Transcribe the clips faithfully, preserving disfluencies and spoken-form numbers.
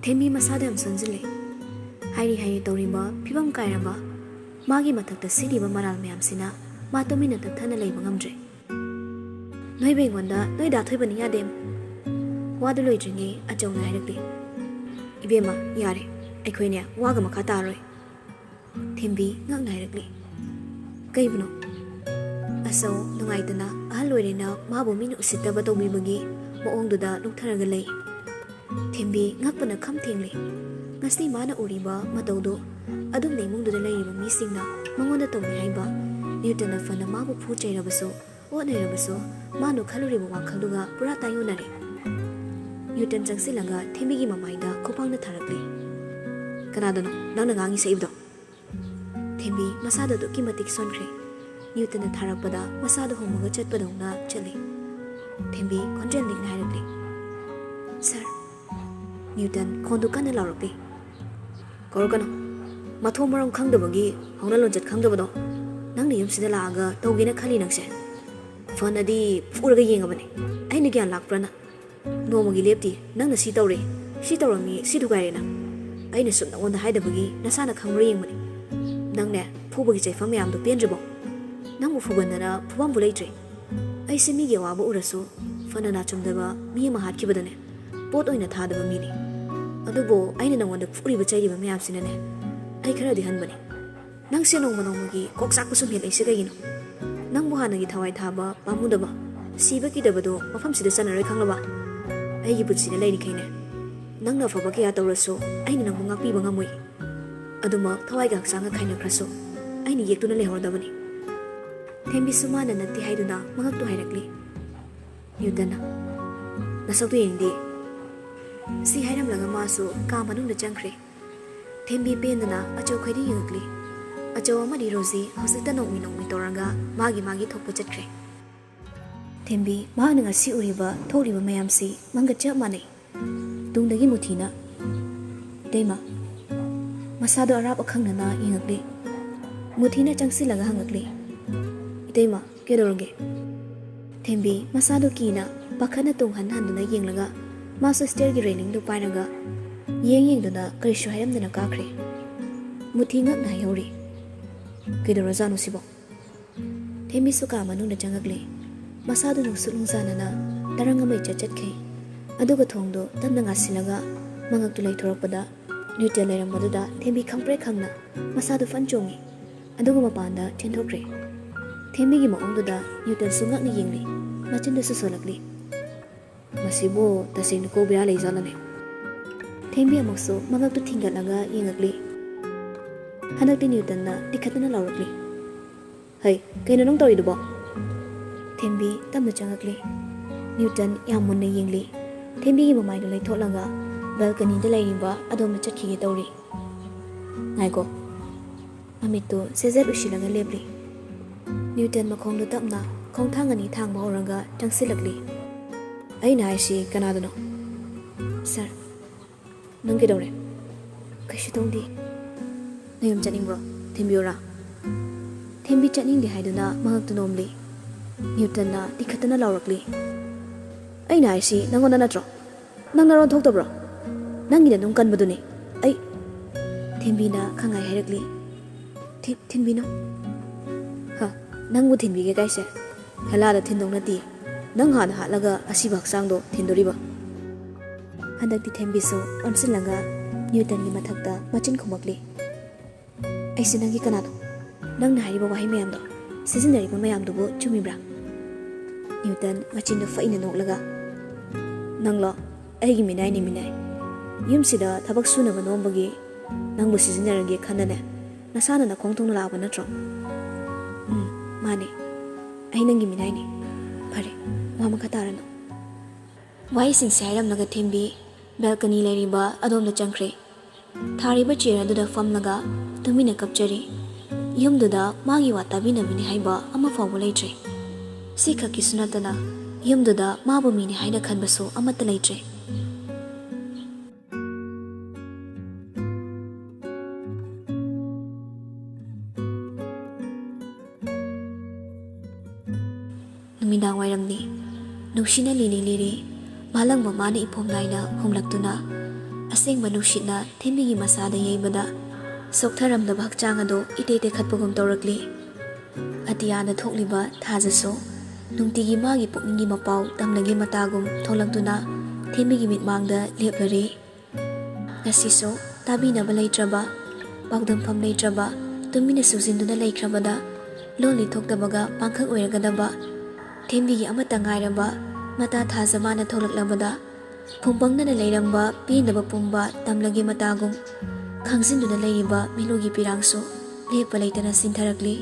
ꯊꯦꯝꯕꯤ ꯃꯁꯥꯗ ꯌꯥꯝ ꯁꯣꯟꯖꯤꯜꯂꯦ꯫ ꯍꯥꯏꯔꯤ ꯍꯥꯏꯔꯤ ꯇꯧꯔꯤꯕ ꯐꯤꯕꯝ ꯀꯥꯏꯔꯕ ꯃꯥꯒꯤ ꯃꯊꯛꯇ ꯁꯤꯔꯤꯕ ꯃꯔꯥꯜ ꯃꯌꯥꯝꯁꯤꯅ ꯃꯥ ꯇꯨꯃꯤꯟꯅ ꯇꯛꯊꯅ ꯂꯩꯕ ꯉꯝꯗ꯭ꯔꯦ꯫ "ꯅꯣꯏꯕ ꯑꯩꯉꯣꯟꯗ ꯅꯣꯏ ꯗꯥ ꯊꯣꯏꯕꯅ ꯌꯥꯗꯦ"꯫ ꯋꯥꯗꯨ ꯂꯣꯏꯗ꯭ꯔꯤꯉꯩ ꯑꯆꯧꯅ ꯍꯥꯏꯔꯛꯂꯤ, "ꯏꯕꯦꯝꯃ, ꯌꯥꯔꯦ, ꯑꯩꯈꯣꯏꯅꯦ ꯋꯥꯒ ꯃꯈꯥ ꯇꯥꯔꯣꯏ"꯫ ꯊꯦꯝꯕꯤ ꯉꯛꯅ ꯍꯥꯏꯔꯛꯂꯤ, "ꯀꯩꯕꯨꯅꯣ?" ꯑꯆꯧ ꯅꯨꯡꯉꯥꯏꯇꯅ ꯑꯍꯜ ꯑꯣꯏꯔꯦꯅ ꯃꯥꯕꯨ ꯃꯤꯅ ꯎꯁꯤꯠꯇꯕ ꯇꯧꯕꯤꯕꯒꯤ ꯃꯑꯣꯡꯗꯨꯗ ꯂꯨꯞꯊꯔꯒ ꯂꯩ꯫ ꯊꯦꯝꯕꯤ ꯉꯛꯄꯅ ꯈꯝ ꯊꯦꯡꯂꯦ꯫ ꯉꯁꯤ ꯃꯥꯅ ꯎꯔꯤꯕ ꯃꯇꯧꯗꯨ ꯑꯗꯨꯝꯅ ꯏꯃꯨꯡꯗꯨꯗ ꯂꯩꯔꯤꯕ ꯃꯤꯁꯤꯡꯅ ꯃꯉꯣꯟꯗ ꯇꯧꯅꯤ ꯍꯥꯏꯕ꯫ ꯅ꯭ꯌꯨꯇꯟꯅ ꯐꯅ ꯃꯥꯕꯨ ꯐꯨ ꯆꯩꯔꯕꯁꯨ, ꯑꯣꯠ ꯅꯩꯔꯕꯁꯨ, ꯃꯥꯅ ꯈꯜꯂꯨꯔꯤꯕ ꯋꯥꯈꯜꯗꯨꯒ ꯄꯨꯔꯥ ꯇꯥꯏꯑꯣꯟꯅꯔꯦ꯫ ꯅ꯭ꯌꯨꯇꯟ ꯆꯪꯁꯤꯜꯂꯒ ꯊꯦꯝꯕꯤꯒꯤ ꯃꯃꯥꯏꯗ ꯈꯨꯄꯥꯛꯅ ꯊꯥꯔꯛꯂꯦ꯫ "ꯀꯅꯥꯗꯅꯣ ꯅꯪꯅ ꯉꯥꯡꯉꯤ ꯁꯛꯏꯕꯗꯣ?" ꯊꯦꯝꯕꯤ ꯃꯁꯥꯗ ꯑꯗꯨꯛꯀꯤ ꯃꯇꯤꯛ ꯁꯣꯟꯈ꯭ꯔꯦ꯫ ꯅ꯭ꯌꯨꯇꯟꯅ ꯊꯥꯔꯛꯄꯗ ꯃꯁꯥꯗ ꯍꯣꯡꯃꯒ ꯆꯠꯄꯗꯧꯅ ꯆꯠꯂꯤ꯫ ꯊꯦꯝꯕꯤ ꯈꯣꯟꯖꯦꯜ ꯂꯤꯛꯅ ꯍꯥꯏꯔꯛꯂꯤ, "ꯁꯥꯔ"꯫ ꯅ꯭ꯌꯨꯇꯟ ꯈꯣꯟꯗꯨ ꯀꯟꯅ ꯂꯥꯎꯔꯛꯂꯤ, "ꯀꯧꯔꯛꯀꯅꯨ꯫ ꯃꯊꯣꯡ ꯃꯔꯝ ꯈꯪꯗꯕꯒꯤ ꯍꯧꯅ ꯂꯣꯟꯆꯠ ꯈꯪꯗꯕꯗꯣ ꯅꯪꯅ ꯌꯨꯝꯁꯤꯗ ꯂꯥꯛꯑꯒ ꯇꯧꯒꯦꯅ ꯈꯜꯂꯤ ꯅꯪꯁꯦ꯫ ꯐꯅꯗꯤ ꯐꯨꯔꯒ ꯌꯦꯡꯉꯕꯅꯤ꯫ ꯑꯩꯅ ꯒ꯭ꯌꯥꯟ ꯂꯥꯛꯄ꯭ꯔꯅ? ꯅꯣꯡꯃꯒꯤ ꯂꯦꯞꯇꯤ ꯅꯪꯅ ꯁꯤ ꯇꯧꯔꯦ, ꯁꯤ ꯇꯧꯔꯝꯃꯤ, ꯁꯤ ꯊꯨꯒꯥꯏꯔꯦꯅ꯫ ꯑꯩꯅ ꯁꯨꯝ ꯅꯉꯣꯟꯗ ꯍꯥꯏꯗꯕꯒꯤ ꯅꯁꯥꯅ ꯈꯪꯕ꯭ꯔꯥ ꯌꯦꯡꯕꯅꯤ꯫ ꯅꯪꯅꯦ ꯐꯨꯕꯒꯤ ꯆꯩꯐꯝ ꯃꯌꯥꯝꯗꯣ ꯄꯦꯟꯗ꯭ꯔꯤꯕꯣ? ꯅꯪꯕꯨ ꯐꯨꯒꯟꯗꯅ ꯐꯨꯐꯝꯕꯨ ꯂꯩꯇ꯭ꯔꯦ꯫ ꯑꯩꯁꯦ ꯃꯤꯒꯤ ꯑꯋꯥꯕ ꯎꯔꯁꯨ ꯐꯅ ꯅꯥꯆꯨꯝꯗꯕ ꯃꯤ ꯑꯃ ꯍꯥꯠꯈꯤꯕꯗꯅꯦ ꯄꯣꯠ ꯑꯣꯏꯅ ꯊꯥꯗꯕ ꯃꯤꯅꯤ꯫ ꯑꯗꯨꯕꯨ ꯑꯩꯅ ꯅꯉꯣꯟꯗ ꯐꯨꯔꯤꯕ ꯆꯩꯔꯤꯕ ꯃꯌꯥꯝꯁꯤꯅꯅꯦ ꯑꯩ ꯈꯔꯗꯤ ꯍꯟꯕꯅꯤ꯫ ꯅꯪꯁꯦ ꯅꯣꯡꯃ ꯅꯣꯡꯃꯒꯤ ꯀꯣꯛ ꯆꯥꯛꯄ ꯁꯨꯝ ꯍꯦꯜꯂꯛꯏꯁꯦ ꯀꯩꯒꯤꯅꯣ? ꯅꯪꯕꯨ ꯍꯥꯟꯅꯒꯤ ꯊꯋꯥꯏ ꯊꯥꯕ, ꯄꯥꯝꯃꯨꯗꯕ, ꯁꯤꯕ ꯀꯤꯗꯕꯗꯣ ꯃꯐꯝꯁꯤꯗ ꯆꯟꯅꯔꯣꯏ ꯈꯪꯂꯕ? ꯑꯩꯒꯤ ꯄꯨꯟꯁꯤꯗ ꯂꯩꯔꯤꯈꯩꯅꯦ ꯅꯪꯅ ꯑꯐꯕ ꯀꯌꯥ ꯇꯧꯔꯁꯨ ꯑꯩꯅ ꯅꯪꯕꯨ ꯉꯥꯛꯄꯤꯕ ꯉꯝꯃꯣꯏ꯫ ꯑꯗꯨꯃꯛ ꯊꯋꯥꯏꯒ ꯍꯛꯆꯥꯡꯒ ꯈꯥꯏꯅꯈ꯭ꯔꯁꯨ ꯑꯩꯅ ꯌꯦꯛꯇꯨꯅ ꯂꯩꯍꯧꯔꯗꯕꯅꯤ"꯫ ꯊꯦꯝꯕꯤꯁꯨ ꯃꯥꯅ ꯅꯠꯇꯦ ꯍꯥꯏꯗꯨꯅ ꯃꯉꯛꯇꯨ ꯍꯥꯏꯔꯛꯂꯤ꯫ ꯅ꯭ꯌꯨꯇꯟꯅ, "ꯅꯁꯛꯇꯨ ꯌꯦꯡꯗꯦ"꯫ ꯁꯤ ꯍꯥꯏꯔꯝꯂꯒ ꯃꯥꯁꯨ ꯀꯥ ꯃꯅꯨꯡꯗ ꯆꯪꯈ꯭ꯔꯦ꯫ ꯊꯦꯝꯕꯤ ꯄꯦꯟꯗꯅ ꯑꯆꯧ ꯈꯩꯗ ꯌꯦꯡꯉꯛꯂꯤ꯫ ꯑꯆꯧ ꯑꯃꯗꯤ ꯔꯣꯖꯤ ꯍꯧꯖꯤꯛꯇ ꯅꯣꯛꯃꯤ ꯅꯣꯛꯃꯤ ꯇꯧꯔꯒ ꯃꯥꯒꯤ ꯃꯥꯒꯤ ꯊꯣꯛꯄ ꯆꯠꯈ꯭ꯔꯦ꯫ ꯊꯦꯝꯕꯤ ꯃꯍꯥꯛꯅ ꯉꯁꯤ ꯎꯔꯤꯕ ꯊꯣꯛꯂꯤꯕ ꯃꯌꯥꯝꯁꯤ ꯃꯪꯒ ꯆꯞ ꯃꯥꯟꯅꯩ꯫ ꯇꯨꯡꯗꯒꯤ ꯃꯨꯊꯤꯅ, "ꯏꯇꯩꯃ"꯫ ꯃꯁꯥꯗꯣ ꯑꯔꯥꯞ ꯑꯈꯪꯅꯅ ꯌꯦꯡꯉꯛꯂꯤ꯫ ꯃꯨꯊꯤꯅ ꯆꯪꯁꯤꯜꯂꯒ ꯍꯪꯉꯛꯂꯤ, "ꯏꯇꯩꯃ, ꯀꯩꯗꯧꯔꯒꯦ?" ꯊꯦꯝꯕꯤ ꯃꯁꯥꯗꯣ ꯀꯤꯅ ꯄꯥꯈꯠꯅ ꯇꯨꯡ ꯍꯟ ꯍꯟꯗꯨꯅ ꯌꯦꯡꯂꯒ ꯃꯥꯁꯨ ꯁ꯭ꯇꯦꯌꯔꯒꯤ ꯔꯦꯂꯤꯡꯗꯨ ꯄꯥꯏꯔꯒ ꯌꯦꯡ ꯌꯦꯡꯗꯨꯅ ꯀꯔꯤꯁꯨ ꯍꯥꯏꯔꯝꯗꯅ ꯀꯥꯈ꯭ꯔꯦ꯫ ꯃꯨꯊꯤ ꯉꯛꯅ ꯍꯥꯏꯍꯧꯔꯤ꯫ "ꯀꯩꯗꯧꯔꯖꯥꯠꯅꯣ ꯁꯤꯕꯣ?" ꯊꯦꯝꯕꯤꯁꯨ ꯀꯥ ꯃꯅꯨꯡꯗ ꯆꯪꯉꯛꯂꯦ꯫ ꯃꯁꯥꯗꯨ ꯅꯨꯡꯁꯨ ꯅꯨꯡꯖꯥꯅꯅ ꯇꯔꯪ ꯑꯃ ꯏꯆꯠ ꯆꯠꯈꯤ꯫ ꯑꯗꯨꯒ ꯊꯣꯡꯗꯨ ꯇꯞꯅ ꯉꯥꯁꯤꯜꯂꯒ ꯃꯉꯛꯇꯨ ꯂꯩꯊꯣꯔꯛꯄꯗ ꯅ꯭ꯌꯨꯇꯟ ꯂꯩꯔꯝꯕꯗꯨꯗ ꯊꯦꯝꯕꯤ ꯈꯪꯄ꯭ꯔꯦꯛ ꯈꯪꯅ ꯃꯁꯥꯗꯨ ꯐꯟ ꯆꯣꯡꯉꯤ꯫ ꯑꯗꯨꯒ ꯃꯄꯥꯟꯗ ꯆꯦꯟꯊꯣꯛꯈ꯭ꯔꯦ꯫ ꯊꯦꯝꯕꯤꯒꯤ ꯃꯑꯣꯡꯗꯨꯗ ꯅ꯭ꯌꯨꯇꯟꯁꯨ ꯉꯛꯅ ꯌꯦꯡꯂꯤ꯫ ꯃꯆꯤꯟꯗꯨꯁꯨ ꯁꯣꯜꯂꯛꯂꯤ꯫ "ꯃꯁꯤꯕꯨ ꯇꯁꯦꯡꯅ ꯀꯣꯛ ꯕꯦꯔꯥ ꯂꯩꯖꯥꯠꯂꯅꯦ?" ꯊꯦꯝꯕꯤ ꯑꯃꯨꯛꯁꯨ ꯃꯉꯛꯇꯨ ꯊꯤꯡꯒꯠꯂꯒ ꯌꯦꯡꯉꯛꯂꯤ꯫ ꯍꯟꯗꯛꯇꯤ ꯅ꯭ꯌꯨꯇꯟꯅ ꯇꯤꯈꯠꯇꯅ ꯂꯥꯎꯔꯛꯂꯤ꯫ "ꯍꯩ, ꯀꯩꯅꯣ ꯅꯪ ꯇꯧꯔꯤꯗꯨꯕꯣ?" ꯊꯦꯝꯕꯤ ꯇꯞꯅ ꯆꯪꯉꯛꯂꯤ꯫ ꯅ꯭ꯌꯨꯇꯟ ꯌꯥꯝ ꯃꯨꯟꯅ ꯌꯦꯡꯂꯤ꯫ ꯊꯦꯝꯕꯤꯒꯤ ꯃꯃꯥꯏꯗꯨ ꯂꯩꯊꯣꯛꯂꯒ ꯕꯦꯜꯀꯅꯤꯗ ꯂꯩꯔꯤꯕ ꯑꯗꯣꯝꯗ ꯆꯠꯈꯤꯒꯦ ꯇꯧꯔꯤ꯫ "ꯉꯥꯏꯈꯣ꯫" ꯃꯃꯤꯠꯇꯨ ꯁꯦꯖꯦꯠ ꯎꯏꯁꯤꯜꯂꯒ ꯂꯦꯞꯂꯤ꯫ ꯅ꯭ꯌꯨꯇꯟ ꯃꯈꯣꯡꯗꯨ ꯇꯞꯅ ꯈꯣꯡꯊꯥꯡ ꯑꯅꯤ ꯊꯥꯡꯕ ꯍꯧꯔꯒ ꯆꯪꯁꯤꯜꯂꯛꯂꯤ꯫ "ꯑꯩꯅ ꯍꯥꯏꯁꯤ ꯀꯅꯥꯗꯅꯣ?" "ꯁꯥꯔ꯫" "ꯅꯪ ꯀꯩꯗꯧꯔꯦ?" "ꯀꯩꯁꯨ ꯇꯧꯗꯦ꯫" "ꯅꯌꯨꯝ ꯆꯠꯅꯤꯡꯕ꯭ꯔꯣ? ꯊꯤꯟꯕꯤꯌꯨꯔꯥ?" ꯊꯦꯝꯕꯤ ꯆꯠꯅꯤꯡꯗꯦ ꯍꯥꯏꯗꯨꯅ ꯃꯉꯛꯇꯨ ꯅꯣꯝꯂꯤ꯫ ꯅ꯭ꯌꯨꯇꯟꯅ ꯇꯤꯈꯠꯇꯅ ꯂꯥꯎꯔꯛꯂꯤ꯫ "ꯑꯩꯅ ꯍꯥꯏꯁꯤ ꯅꯪꯉꯣꯟꯗ ꯅꯠꯇ꯭ꯔꯣ? ꯅꯪ ꯅꯔꯣꯟ ꯊꯣꯛꯇꯕ꯭ꯔꯣ? ꯅꯪꯒꯤ ꯅꯅꯨꯡ ꯀꯟꯕꯗꯨꯅꯤ꯫ ꯑꯩ..." ꯊꯦꯝꯕꯤꯅ ꯈꯪꯉꯥꯏ ꯍꯥꯏꯔꯛꯂꯤ꯫ "ꯊꯤ-, ꯊꯤꯟꯕꯤꯅꯨ꯫" "ꯍ, ꯅꯪꯕꯨ ꯊꯤꯟꯕꯤꯒꯦ ꯀꯥꯏꯁꯦ? ꯍꯦꯂꯥꯗ ꯊꯤꯟꯗꯧ ꯅꯠꯇꯦ꯫ ꯅꯪ ꯍꯥꯟꯅ ꯍꯥꯠꯂꯒ ꯑꯁꯤꯕ ꯍꯛꯆꯥꯡꯗꯣ ꯊꯤꯟꯗꯣꯔꯤꯕ?" ꯍꯟꯗꯛꯇꯤ ꯊꯦꯝꯕꯤꯁꯨ ꯑꯣꯟꯁꯤꯜꯂꯒ ꯅ꯭ꯌꯨꯇꯟꯒꯤ ꯃꯊꯛꯇ ꯃꯆꯤꯟ ꯈꯨꯝꯃꯛꯂꯤ꯫ "ꯑꯩꯁꯦ ꯅꯪꯒꯤ ꯀꯅꯥꯅꯣ? ꯅꯪꯅ ꯍꯥꯏꯔꯤꯕ ꯋꯥꯍꯩ ꯃꯌꯥꯝꯗꯣ, ꯁꯤꯖꯤꯟꯅꯔꯤꯕ ꯃꯌꯥꯝꯗꯨꯕꯨ ꯆꯨꯝꯃꯤꯕ꯭ꯔꯥ?" ꯅ꯭ꯌꯨꯇꯟ ꯃꯆꯤꯟꯗꯨ ꯐꯩꯅ ꯅꯣꯛꯂꯒ, "ꯅꯪꯂꯣ? ꯑꯩꯒꯤ ꯃꯤꯅꯥꯏꯅꯤ, ꯃꯤꯅꯥꯏ꯫ ꯌꯨꯝꯁꯤꯗ ꯊꯕꯛ ꯁꯨꯅꯕ ꯅꯣꯝꯕꯒꯤ ꯅꯪꯕꯨ ꯁꯤꯖꯤꯟꯅꯔꯒꯦ ꯈꯟꯅꯅꯦ, ꯅꯁꯥꯅ ꯅꯈꯣꯡ ꯊꯣꯡꯅ ꯂꯥꯛꯄ ꯅꯠꯇ꯭ꯔꯣ?" "ꯎꯝ, ꯃꯥꯅꯦ꯫ ꯑꯩ ꯅꯪꯒꯤ ꯃꯤꯅꯥꯏꯅꯤ꯫ ꯐꯔꯦ, ꯋꯥ ꯃꯈꯥ ꯇꯥꯔꯅꯨ꯫" ꯋꯥꯍꯩꯁꯤꯡꯁꯦ ꯍꯥꯏꯔꯝꯂꯒ ꯊꯦꯝꯕꯤ ꯕꯦꯜꯀꯅꯤ ꯂꯩꯔꯤꯕ ꯑꯗꯣꯝꯗ ꯆꯪꯈ꯭ꯔꯦ꯫ ꯊꯥꯔꯤꯕ ꯆꯤꯌꯔ ꯑꯗꯨꯗ ꯐꯝꯂꯒ ꯇꯨꯃꯤꯟꯅ ꯀꯞꯆꯔꯤ꯫ ꯌꯨꯝꯗꯨꯗ ꯃꯥꯒꯤ ꯋꯥ ꯇꯥꯕꯤꯅꯕꯅꯤ ꯍꯥꯏꯕ ꯑꯃ ꯐꯥꯎꯕ ꯂꯩꯇ꯭ꯔꯦ꯫ ꯁꯤꯈꯛꯀꯤꯁꯨ ꯅꯠꯇꯅ ꯌꯨꯝꯗꯨꯗ ꯃꯥꯕꯨ ꯃꯤꯅꯤ ꯍꯥꯏꯅ ꯈꯟꯕꯁꯨ ꯑꯃꯠꯇ ꯂꯩꯇ꯭ꯔꯦ꯫ ꯅꯨꯃꯤꯗꯥꯡ ꯋꯥꯏꯔꯝꯅꯤ꯫ ꯅꯨꯡꯁꯤꯠꯅ ꯂꯤꯔꯤ ꯂꯤꯔꯤ ꯃꯥꯂꯪ ꯃꯃꯥꯅ ꯏꯄꯣꯝ ꯅꯥꯏꯅ ꯍꯨꯝꯂꯛꯇꯨꯅ ꯑꯁꯦꯡꯕ ꯅꯨꯡꯁꯤꯠꯅ ꯊꯦꯝꯕꯤꯒꯤ ꯃꯁꯥꯗ ꯌꯩꯕꯗ ꯆꯣꯛꯊꯔꯝꯗꯕ ꯍꯛꯆꯥꯡ ꯑꯗꯨ ꯏꯇꯦꯛ ꯇꯦꯛꯈꯠꯄꯒꯨꯝ ꯇꯧꯔꯛꯂꯤ꯫ ꯑꯇꯤꯌꯥꯗ ꯊꯣꯛꯂꯤꯕ ꯊꯥꯖꯁꯨ ꯅꯨꯡꯇꯤꯒꯤ ꯃꯥꯒꯤ ꯄꯨꯛꯅꯤꯡꯒꯤ ꯃꯄꯥꯎ ꯇꯝꯂꯒꯦ ꯃꯇꯥꯒꯨꯝ ꯊꯣꯛꯂꯛꯇꯨꯅ ꯊꯦꯝꯕꯤꯒꯤ ꯃꯤꯠꯃꯥꯡꯗ ꯂꯦꯞꯂꯔꯦ꯫ ꯉꯁꯤꯁꯨ ꯇꯥꯕꯤꯅꯕ ꯂꯩꯇ꯭ꯔꯕ, ꯄꯥꯎꯗꯝꯐꯝ ꯂꯩꯇ꯭ꯔꯕ, ꯇꯨꯃꯤꯟꯅ ꯁꯨꯖꯤꯟꯗꯨꯅ ꯂꯩꯈ꯭ꯔꯕꯗ ꯂꯣꯟ ꯂꯤꯊꯣꯛꯇꯕꯒ ꯄꯥꯡꯈꯛ ꯑꯣꯏꯔꯒꯗꯕ ꯊꯦꯝꯕꯤꯒꯤ ꯑꯃꯠꯇ ꯉꯥꯏꯔꯕ ꯃꯇꯥ ꯊꯥꯖ ꯃꯥꯅ ꯊꯣꯛꯂꯛꯂꯕꯗ ꯐꯨꯝꯕꯪꯅꯅ ꯂꯩꯔꯝꯕ ꯄꯦꯟꯗꯕ ꯄꯨꯝꯕ ꯇꯝꯂꯒꯦ ꯃꯇꯥꯒꯨꯝ ꯈꯪꯖꯤꯟꯗꯨꯅ ꯂꯩꯔꯤꯕ ꯃꯤꯂꯨꯒꯤ ꯄꯤꯔꯥꯡꯁꯨ ꯂꯦꯞꯄ ꯂꯩꯇꯅ ꯁꯤꯟꯊꯔꯛꯂꯤ꯫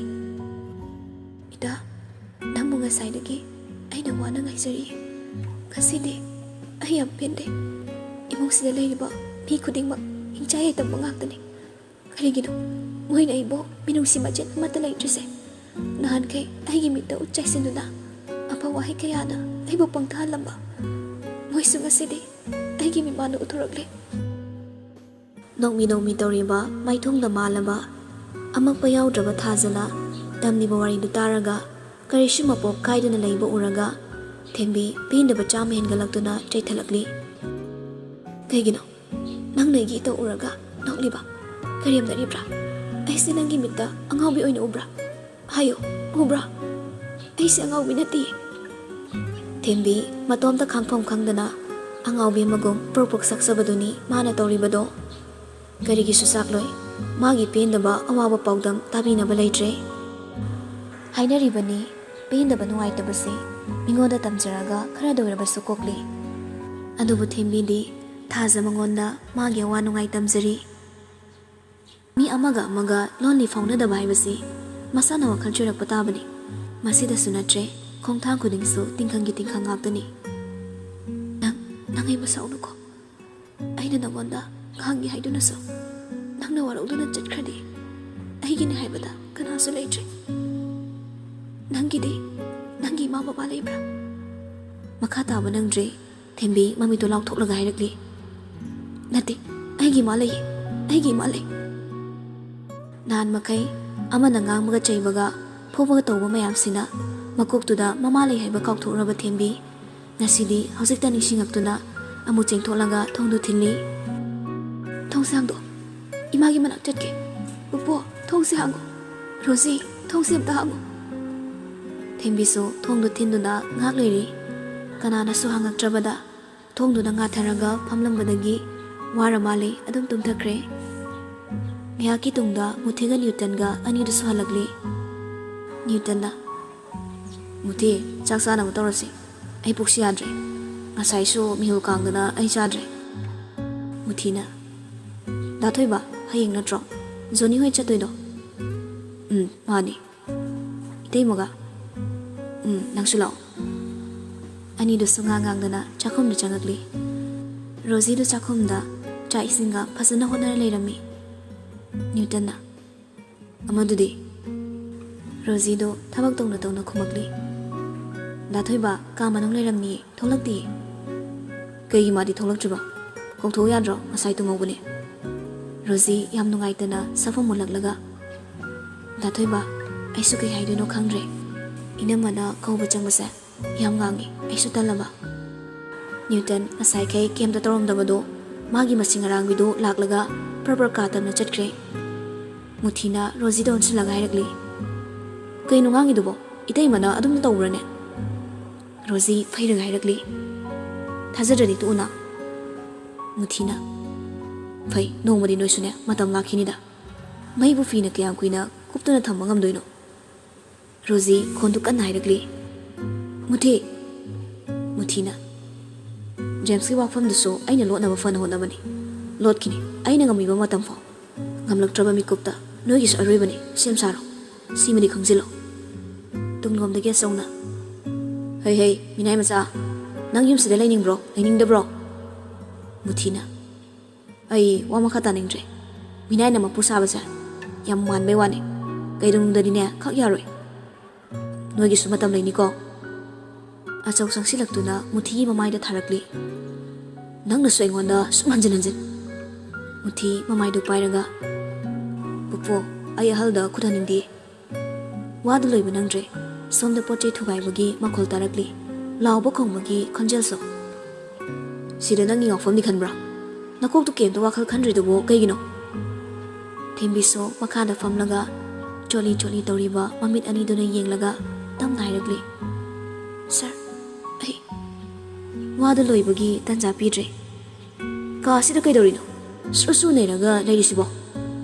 ꯏꯇꯥ, ꯅꯪꯕꯨ ꯉꯁꯥꯏꯗꯒꯤ ꯑꯩꯅ ꯋꯥꯅ ꯉꯥꯏꯖꯔꯤ꯫ ꯉꯁꯤꯗꯤ ꯑꯩ ꯌꯥꯝ ꯄꯦꯟꯗꯦ꯫ ꯏꯃꯨꯡꯁꯤꯗ ꯂꯩꯔꯤꯕ ꯃꯤ ꯈꯨꯗꯤꯡꯃꯛ ꯍꯤꯡꯆꯥꯏ ꯌꯥꯏꯇꯝꯕ ꯉꯥꯛꯇꯅꯤ꯫ ꯀꯔꯤꯒꯤꯅꯣ ꯃꯣꯏꯅ ꯑꯩꯕꯨ ꯃꯤꯅꯨꯡꯁꯤ ꯃꯆꯦꯠ ꯑꯃꯠꯇ ꯂꯩꯇ꯭ꯔꯤꯁꯦ? ꯅꯍꯥꯟꯈꯩ ꯑꯩꯒꯤ ꯃꯤꯠꯇ ꯎꯠ ꯆꯥꯏꯁꯤꯟꯗꯨꯅ ꯑꯐꯕ ꯋꯥꯍꯩ ꯀꯌꯥꯅ ꯑꯩꯕꯨ ꯄꯪꯊꯍꯜꯂꯝꯕ, ꯃꯣꯏꯁꯨ ꯉꯁꯤꯗꯤ ꯑꯩꯒꯤ ꯃꯤꯠꯃꯥꯡꯗ ꯎꯠꯊꯣꯔꯛꯂꯦ꯫ ꯅꯣꯛꯃꯤ ꯅꯣꯛꯃꯤ ꯇꯧꯔꯤꯕ ꯃꯥꯏꯊꯣꯡꯗ ꯃꯥꯜꯂꯕ ꯑꯃꯛꯄ ꯌꯥꯎꯗ꯭ꯔꯕ ꯊꯥꯖꯅ ꯇꯝꯂꯤꯕ ꯋꯥꯔꯤꯗꯨ ꯇꯥꯔꯒ ꯀꯔꯤꯁꯨ ꯃꯄꯣꯞ ꯀꯥꯏꯗꯅ ꯂꯩꯕ ꯎꯔꯒ ꯊꯦꯝꯕꯤ ꯄꯦꯟꯗꯕ ꯆꯥꯝꯃ ꯍꯦꯟꯒꯠꯂꯛꯇꯨꯅ ꯆꯩꯊꯠꯂꯛꯂꯤ꯫ ꯀꯩꯒꯤꯅꯣ ꯅꯪꯅ ꯑꯩꯒꯤ ꯏꯇꯧ ꯎꯔꯒ ꯅꯣꯛꯂꯤꯕ? ꯀꯔꯦꯝꯅꯔꯤꯕ꯭ꯔꯥ? ꯑꯩꯁꯦ ꯅꯪꯒꯤ ꯃꯤꯠꯇ ꯑꯉꯥꯎꯕꯤ ꯑꯣꯏꯅ ꯎꯕ꯭ꯔꯥ? ꯍꯥꯏꯌꯨ, ꯎꯕ꯭ꯔꯥ? ꯑꯩꯁꯦ ꯑꯉꯥꯎꯕꯤ ꯅꯠꯇꯦ꯫ ꯊꯦꯝꯕꯤ ꯃꯇꯣꯝꯇ ꯈꯥꯡꯐꯝ ꯈꯪꯗꯅ ꯑꯉꯥꯎꯕꯤ ꯑꯃꯒꯨꯝ ꯄ꯭ꯔꯣꯛ ꯄ꯭ꯔꯣꯛ ꯁꯛꯆꯕꯗꯨꯅꯤ ꯃꯥꯅ ꯇꯧꯔꯤꯕꯗꯣ꯫ ꯀꯔꯤꯒꯤꯁꯨ ꯆꯥꯛꯂꯣꯏ꯫ ꯃꯥꯒꯤ ꯄꯦꯟꯗꯕ ꯑꯋꯥꯕ ꯄꯥꯎꯗꯝ ꯇꯥꯕꯤꯅꯕ ꯂꯩꯇ꯭ꯔꯦ꯫ ꯍꯥꯏꯅꯔꯤꯕꯅꯤ, ꯄꯦꯟꯗꯕ ꯅꯨꯡꯉꯥꯏꯇꯕꯁꯦ ꯃꯤꯉꯣꯟꯗ ꯇꯝꯖꯔꯒ ꯈꯔꯗ ꯑꯣꯏꯔꯕꯁꯨ ꯀꯣꯛꯂꯤ꯫ ꯑꯗꯨꯕꯨ ꯊꯦꯝꯕꯤꯗꯤ ꯊꯥꯖ ꯃꯉꯣꯟꯗ ꯃꯥꯒꯤ ꯑꯋꯥ ꯅꯨꯡꯉꯥꯏ ꯇꯝꯖꯔꯤ꯫ ꯃꯤ ꯑꯃꯒ ꯑꯃꯒ ꯂꯣꯟꯂꯤ ꯐꯥꯎꯅꯗꯕ ꯍꯥꯏꯕꯁꯤ ꯃꯁꯥꯅ ꯋꯥꯈꯜ ꯆꯣꯏꯔꯛꯄ ꯇꯥꯕꯅꯤ꯫ ꯃꯁꯤꯗꯁꯨ ꯅꯠꯇ꯭ꯔꯦ, ꯈꯣꯡꯊꯥꯡ ꯈꯨꯗꯤꯡꯁꯨ ꯇꯤꯡꯈꯪꯒꯤ ꯇꯤꯡꯈꯪ ꯉꯥꯛꯇꯅꯤ꯫ ꯅꯪ, ꯅꯪ ꯑꯩꯕꯨ ꯁꯥꯎꯅꯨꯀꯣ꯫ ꯑꯩꯅ ꯅꯉꯣꯟꯗ ꯉꯥꯡꯒꯦ ꯍꯥꯏꯗꯨꯅꯁꯨ ꯅꯪꯅ ꯋꯥꯔꯧꯗꯨꯅ ꯆꯠꯈ꯭ꯔꯗꯤ ꯑꯩꯒꯤꯅꯤ ꯍꯥꯏꯕꯗ ꯀꯅꯥꯁꯨ ꯂꯩꯇ꯭ꯔꯦ꯫ ꯅꯪꯒꯤꯗꯤ ꯅꯪꯒꯤ ꯏꯃꯥ ꯕꯕꯥ ꯂꯩꯕ꯭ꯔꯥ? ꯃꯈꯥ ꯇꯥꯕ ꯅꯪꯗ꯭ꯔꯦ꯫ ꯊꯦꯝꯕꯤ ꯃꯃꯤꯠꯇꯨ ꯂꯥꯎꯊꯣꯛꯂꯒ ꯍꯥꯏꯔꯛꯂꯤ, "ꯅꯠꯇꯦ, ꯑꯩꯒꯤ ꯏꯃꯥ ꯂꯩꯌꯦ, ꯑꯩꯒꯤ ꯏꯃꯥ ꯂꯩ꯫" ꯅꯍꯥꯟ ꯃꯈꯩ ꯑꯃꯅ ꯉꯥꯡꯕꯒ ꯆꯩꯕꯒ ꯐꯨꯕꯒ ꯇꯧꯕ ꯃꯌꯥꯝꯁꯤꯅ ꯃꯀꯣꯛꯇꯨꯗ ꯃꯃꯥ ꯂꯩ ꯍꯥꯏꯕ ꯀꯥꯎꯊꯣꯛꯂꯕ ꯊꯦꯝꯕꯤ ꯉꯁꯤꯗꯤ ꯍꯧꯖꯤꯛꯇ ꯅꯤꯡꯁꯤꯡꯉꯛꯇꯨꯅ ꯑꯃꯨꯛ ꯆꯦꯡꯊꯣꯛꯂꯒ ꯊꯣꯡꯗꯨ ꯊꯤꯜꯂꯤ꯫ ꯊꯣꯡꯁꯦ ꯍꯥꯡꯗꯣꯛꯑꯣ꯫ ꯏꯃꯥꯒꯤ ꯃꯅꯥꯛ ꯆꯠꯀꯦ꯫ ꯄꯨꯄꯨ, ꯊꯣꯡꯁꯦ ꯍꯥꯡꯉꯣ꯫ ꯔꯣꯖꯤ, ꯊꯣꯡꯁꯦ ꯑꯝꯇ ꯍꯥꯡꯉꯣ꯫ ꯊꯦꯝꯕꯤꯁꯨ ꯊꯣꯡꯗꯣ ꯊꯤꯟꯗꯨꯅ ꯉꯥꯏꯍꯥꯛ ꯂꯩꯔꯤ꯫ ꯀꯅꯥꯅꯁꯨ ꯍꯥꯡꯉꯛꯇ꯭ꯔꯕꯗ ꯊꯣꯡꯗꯨꯅ ꯉꯥꯊꯔꯒ ꯐꯝꯂꯝꯕꯗꯒꯤ ꯋꯥꯔ ꯃꯥꯜꯂꯦ, ꯑꯗꯨꯝ ꯇꯨꯝꯊꯈ꯭ꯔꯦ꯫ ꯉꯥꯏꯍꯥꯛꯀꯤ ꯇꯨꯡꯗ ꯃꯨꯊꯤꯒ ꯅ꯭ꯌꯨꯇꯟꯒ ꯑꯅꯤꯗꯨꯁꯨ ꯍꯜꯂꯛꯂꯤ꯫ ꯅ꯭ꯌꯨꯇꯟꯅ, "ꯃꯨꯊꯤ, ꯆꯥꯛ ꯆꯥꯅꯕ ꯇꯧꯔꯁꯤ꯫ ꯑꯩ ꯄꯨꯛꯁꯤ ꯌꯥꯗ꯭ꯔꯦ꯫ ꯉꯁꯥꯏꯁꯨ ꯃꯤꯍꯨꯜ ꯀꯥꯡꯗꯅ ꯑꯩ ꯆꯥꯗ꯭ꯔꯦ꯫" ꯃꯨꯊꯤꯅ, "ꯗꯥ ꯊꯣꯏꯕ, ꯍꯌꯦꯡ ꯅꯠꯇ꯭ꯔꯣ ꯖꯣꯅꯤ ꯍꯣꯏ ꯆꯠꯇꯣꯏꯗꯣ?" "ꯎꯝ, ꯃꯥꯅꯤ꯫" ꯏꯇꯩꯃꯒ, "ꯎꯝ, ꯅꯪꯁꯨ ꯂꯥꯛꯑꯣ꯫" ꯑꯅꯤꯗꯨꯁꯨ ꯉꯥꯡ ꯉꯥꯡꯗꯅ ꯆꯥꯛꯈꯨꯝꯗ ꯆꯪꯉꯛꯂꯤ꯫ ꯔꯣꯖꯤꯗꯨ ꯆꯥꯛꯈꯨꯝꯗ ꯆꯥꯛ ꯏꯁꯤꯡꯒ ꯐꯖꯅ ꯍꯣꯠꯅꯔ ꯂꯩꯔꯝꯃꯤ꯫ ꯅ꯭ꯌꯨꯇꯟꯅ, "ꯑꯃꯗꯨꯗꯤ?" ꯔꯣꯖꯤꯗꯣ ꯊꯕꯛ ꯇꯧꯅ ꯇꯧꯅ ꯈꯨꯝꯃꯛꯂꯤ꯫ "ꯗꯥ ꯊꯣꯏꯕ ꯀꯥ ꯃꯅꯨꯡ ꯂꯩꯔꯝꯅꯤꯌꯦ, ꯊꯣꯛꯂꯛꯇꯤꯌꯦ꯫" "ꯀꯩꯒꯤ ꯃꯥꯗꯤ ꯊꯣꯛꯂꯛꯇ꯭ꯔꯤꯕ? ꯀꯧꯊꯣꯛꯎ ꯌꯥꯗ꯭ꯔꯣ, ꯉꯁꯥꯏ ꯇꯨꯝꯍꯧꯕꯅꯦ꯫" ꯔꯣꯖꯤ ꯌꯥꯝ ꯅꯨꯡꯉꯥꯏꯇꯅ ꯁꯛꯐꯝ ꯃꯨꯜꯂꯛꯂꯒ, "ꯗꯥ ꯊꯣꯏꯕ, ꯑꯩꯁꯨ ꯀꯩ ꯍꯥꯏꯗꯣꯏꯅꯣ ꯈꯪꯗ꯭ꯔꯦ꯫ ꯏꯅꯝꯃꯅ ꯀꯧꯕ ꯆꯪꯕꯁꯦ ꯌꯥꯝ ꯉꯥꯡꯉꯤ, ꯑꯩꯁꯨ ꯇꯜꯂꯕ꯫" ꯅ꯭ꯌꯨꯇꯟ ꯉꯁꯥꯏꯈꯩ ꯀꯩꯝꯇ ꯇꯧꯔꯝꯗꯕꯗꯣ, ꯃꯥꯒꯤ ꯃꯁꯤꯡ ꯑꯔꯥꯡꯕꯤꯗꯨ ꯂꯥꯛꯂꯒ ꯄ꯭ꯔ ꯄ꯭ꯔ ꯀꯥ ꯇꯝꯅ ꯆꯠꯈ꯭ꯔꯦ꯫ ꯃꯨꯊꯤꯅ ꯔꯣꯖꯤꯗ ꯑꯣꯟꯁꯤꯜꯂꯒ ꯍꯥꯏꯔꯛꯂꯤ, "ꯀꯩꯅꯣ ꯉꯥꯡꯉꯤꯗꯨꯕꯣ? ꯏꯇꯩꯃꯅ ꯑꯗꯨꯝꯅ ꯇꯧꯕ꯭ꯔꯅꯦ?" ꯔꯣꯖꯤ ꯐꯩꯔꯒ ꯍꯥꯏꯔꯛꯂꯤ, "ꯊꯥꯖꯗ꯭ꯔꯗꯤ ꯇꯣꯛꯎꯅ꯫" ꯃꯨꯊꯤꯅ, "ꯐꯩ, ꯅꯣꯡꯃꯗꯤ ꯅꯣꯏꯁꯨꯅꯦ ꯃꯇꯝ ꯂꯥꯛꯈꯤꯅꯤꯗ꯫ ꯃꯩꯕꯨ ꯐꯤꯅ ꯀꯌꯥꯝ ꯀꯨꯏꯅ ꯀꯨꯞꯇꯨꯅ ꯊꯝꯕ ꯉꯝꯗꯣꯏꯅꯣ?" ꯔꯣꯖꯤ ꯈꯣꯟꯗꯨ ꯀꯟꯅ ꯍꯥꯏꯔꯛꯂꯤ, "ꯃꯨꯊꯤ!" ꯃꯨꯊꯤꯅ, "ꯖꯦꯝꯁꯀꯤ ꯋꯥꯐꯝꯗꯨꯁꯨ ꯑꯩꯅ ꯂꯣꯠꯅꯕ ꯐꯅ ꯍꯣꯠꯅꯕꯅꯤ꯫ ꯂꯣꯠꯈꯤꯅꯤ, ꯑꯩꯅ ꯉꯝꯃꯤꯕ ꯃꯇꯝ ꯐꯥꯎ꯫ ꯉꯝꯂꯛꯇ꯭ꯔꯕ ꯃꯤꯀꯨꯞꯇ ꯅꯣꯏꯒꯤꯁꯨ ꯑꯔꯣꯏꯕꯅꯤ, ꯁꯦꯝ ꯁꯥꯔꯣ꯫ ꯁꯤꯃꯗꯤ ꯈꯪꯖꯤꯜꯂꯣ꯫" ꯇꯨꯡꯂꯣꯝꯗꯒꯤ ꯑꯆꯧꯅ, "ꯍꯩ ꯍꯩ, ꯃꯤꯅꯥꯏ ꯃꯆꯥ, ꯅꯪ ꯌꯨꯝꯁꯤꯗ ꯂꯩꯅꯤꯡꯕ꯭ꯔꯣ, ꯂꯩꯅꯤꯡꯗꯕ꯭ꯔꯣ?" ꯃꯨꯊꯤꯅ, "ꯑꯩ ꯋꯥ ꯃꯈꯥ ꯇꯥꯅꯤꯡꯗ꯭ꯔꯦ꯫ ꯃꯤꯅꯥꯏꯅ ꯃꯄꯨ ꯁꯥꯕꯁꯦ ꯌꯥꯝ ꯃꯥꯟꯕꯩ ꯋꯥꯅꯤ꯫ ꯀꯩꯗꯧꯅꯨꯡꯗꯗꯤꯅꯦ ꯈꯛ ꯌꯥꯔꯣꯏ꯫ ꯅꯣꯏꯒꯤꯁꯨ ꯃꯇꯝ ꯂꯩꯅꯤꯀꯣ꯫" ꯑꯆꯧ ꯆꯪꯁꯤꯜꯂꯛꯇꯨꯅ ꯃꯨꯊꯤꯒꯤ ꯃꯃꯥꯏꯗ ꯊꯥꯔꯛꯂꯤ꯫ "ꯅꯪꯅꯁꯨ ꯑꯩꯉꯣꯟꯗ ꯁꯨꯝ ꯍꯟꯖꯤꯟ ꯍꯟꯖꯤꯟ꯫" ꯃꯨꯊꯤ ꯃꯃꯥꯏꯗꯨ ꯄꯥꯏꯔꯒ, "ꯄꯨꯄꯨ, ꯑꯩ ꯑꯍꯜꯗ ꯈꯨꯠ ꯍꯟꯅꯤꯡꯗꯦ꯫" ꯋꯥꯗꯨ ꯂꯣꯏꯕ ꯅꯪꯗ꯭ꯔꯦ꯫ ꯁꯣꯝꯗ ꯄꯣꯠ ꯆꯩ ꯊꯨꯒꯥꯏꯕꯒꯤ ꯃꯈꯣꯜ ꯇꯥꯔꯛꯂꯤ꯫ ꯂꯥꯎꯕ ꯈꯣꯡꯕꯒꯤ ꯈꯣꯟꯖꯦꯜꯁꯨ꯫ "ꯁꯤꯗ ꯅꯪꯒꯤ ꯉꯥꯎꯐꯝꯗꯤ ꯈꯟꯕ꯭ꯔꯥ?" ꯅꯀꯣꯛꯇꯨ ꯀꯩꯝꯇ ꯋꯥꯈꯜ ꯈꯟꯗ꯭ꯔꯤꯗꯨꯕꯨ ꯀꯩꯒꯤꯅꯣ?" ꯊꯦꯝꯕꯤꯁꯨ ꯃꯈꯥꯗ ꯐꯝꯂꯒ ꯆꯣꯠꯂꯤ ꯆꯣꯠꯂꯤ ꯇꯧꯔꯤꯕ ꯃꯃꯤꯠ ꯑꯅꯤꯗꯨꯅ ꯌꯦꯡꯂꯒ ꯇꯞꯅ ꯍꯥꯏꯔꯛꯂꯤ, "ꯁꯥꯔ, ꯑꯩ ꯋꯥꯗꯨ ꯂꯣꯏꯕꯒꯤ ꯇꯥꯟꯖꯥ ꯄꯤꯗ꯭ꯔꯦ꯫ ꯀꯥ ꯑꯁꯤꯗ ꯀꯩꯗꯧꯔꯤꯅꯣ? ꯁꯨꯔ ꯁꯨꯔ ꯅꯩꯔꯒ ꯂꯩꯔꯤꯁꯤꯕꯣ?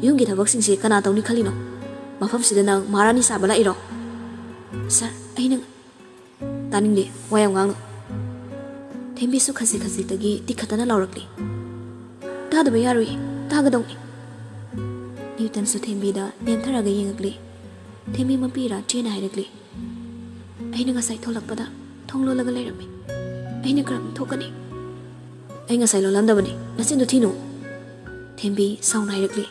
ꯌꯨꯝꯒꯤ ꯊꯕꯛꯁꯤꯡꯁꯦ ꯀꯅꯥ ꯇꯧꯅꯤ ꯈꯜꯂꯤꯅꯣ? ꯃꯐꯝꯁꯤꯗ ꯅꯪ ꯃꯍꯥꯔꯥꯅꯤ ꯁꯥꯕ ꯂꯥꯛꯏꯔꯣ?" "ꯁꯥꯔ, ꯑꯩꯅ" "ꯇꯥꯅꯤꯡꯗꯦ, ꯋꯥ ꯌꯥꯝ ꯉꯥꯡꯅꯨ꯫" ꯊꯦꯝꯕꯤꯁꯨ ꯈꯖꯤꯛ ꯈꯖꯤꯛꯇꯒꯤ ꯇꯤꯛꯈꯠꯇꯅ ꯂꯥꯎꯔꯛꯂꯤ꯫ "ꯇꯥꯗꯕ ꯌꯥꯔꯣꯏ, ꯇꯥꯒꯗꯧꯅꯤ꯫" ꯅ꯭ꯌꯨꯇꯟꯁꯨ ꯊꯦꯝꯕꯤꯗ ꯅꯦꯝꯊꯔꯒ ꯌꯦꯡꯉꯛꯂꯤ꯫ ꯊꯦꯝꯕꯤ ꯃꯄꯤꯔꯥ ꯆꯦꯅ ꯍꯥꯏꯔꯛꯂꯤ, "ꯑꯩꯅ ꯉꯁꯥꯏ ꯊꯣꯛꯂꯛꯄꯗ ꯊꯣꯡ ꯂꯣꯜꯂꯒ ꯂꯩꯔꯝꯃꯤ꯫ ꯑꯩꯅ ꯀꯔꯝꯅ ꯊꯣꯛꯀꯅꯤ?" "ꯑꯩ ꯉꯁꯥꯏ ꯂꯣꯜꯂꯝꯗꯕꯅꯤ, ꯅꯆꯤꯟꯗꯨ ꯊꯤꯅꯨ꯫" ꯊꯦꯝꯕꯤ ꯁꯥꯎꯅ ꯍꯥꯏꯔꯛꯂꯤ꯫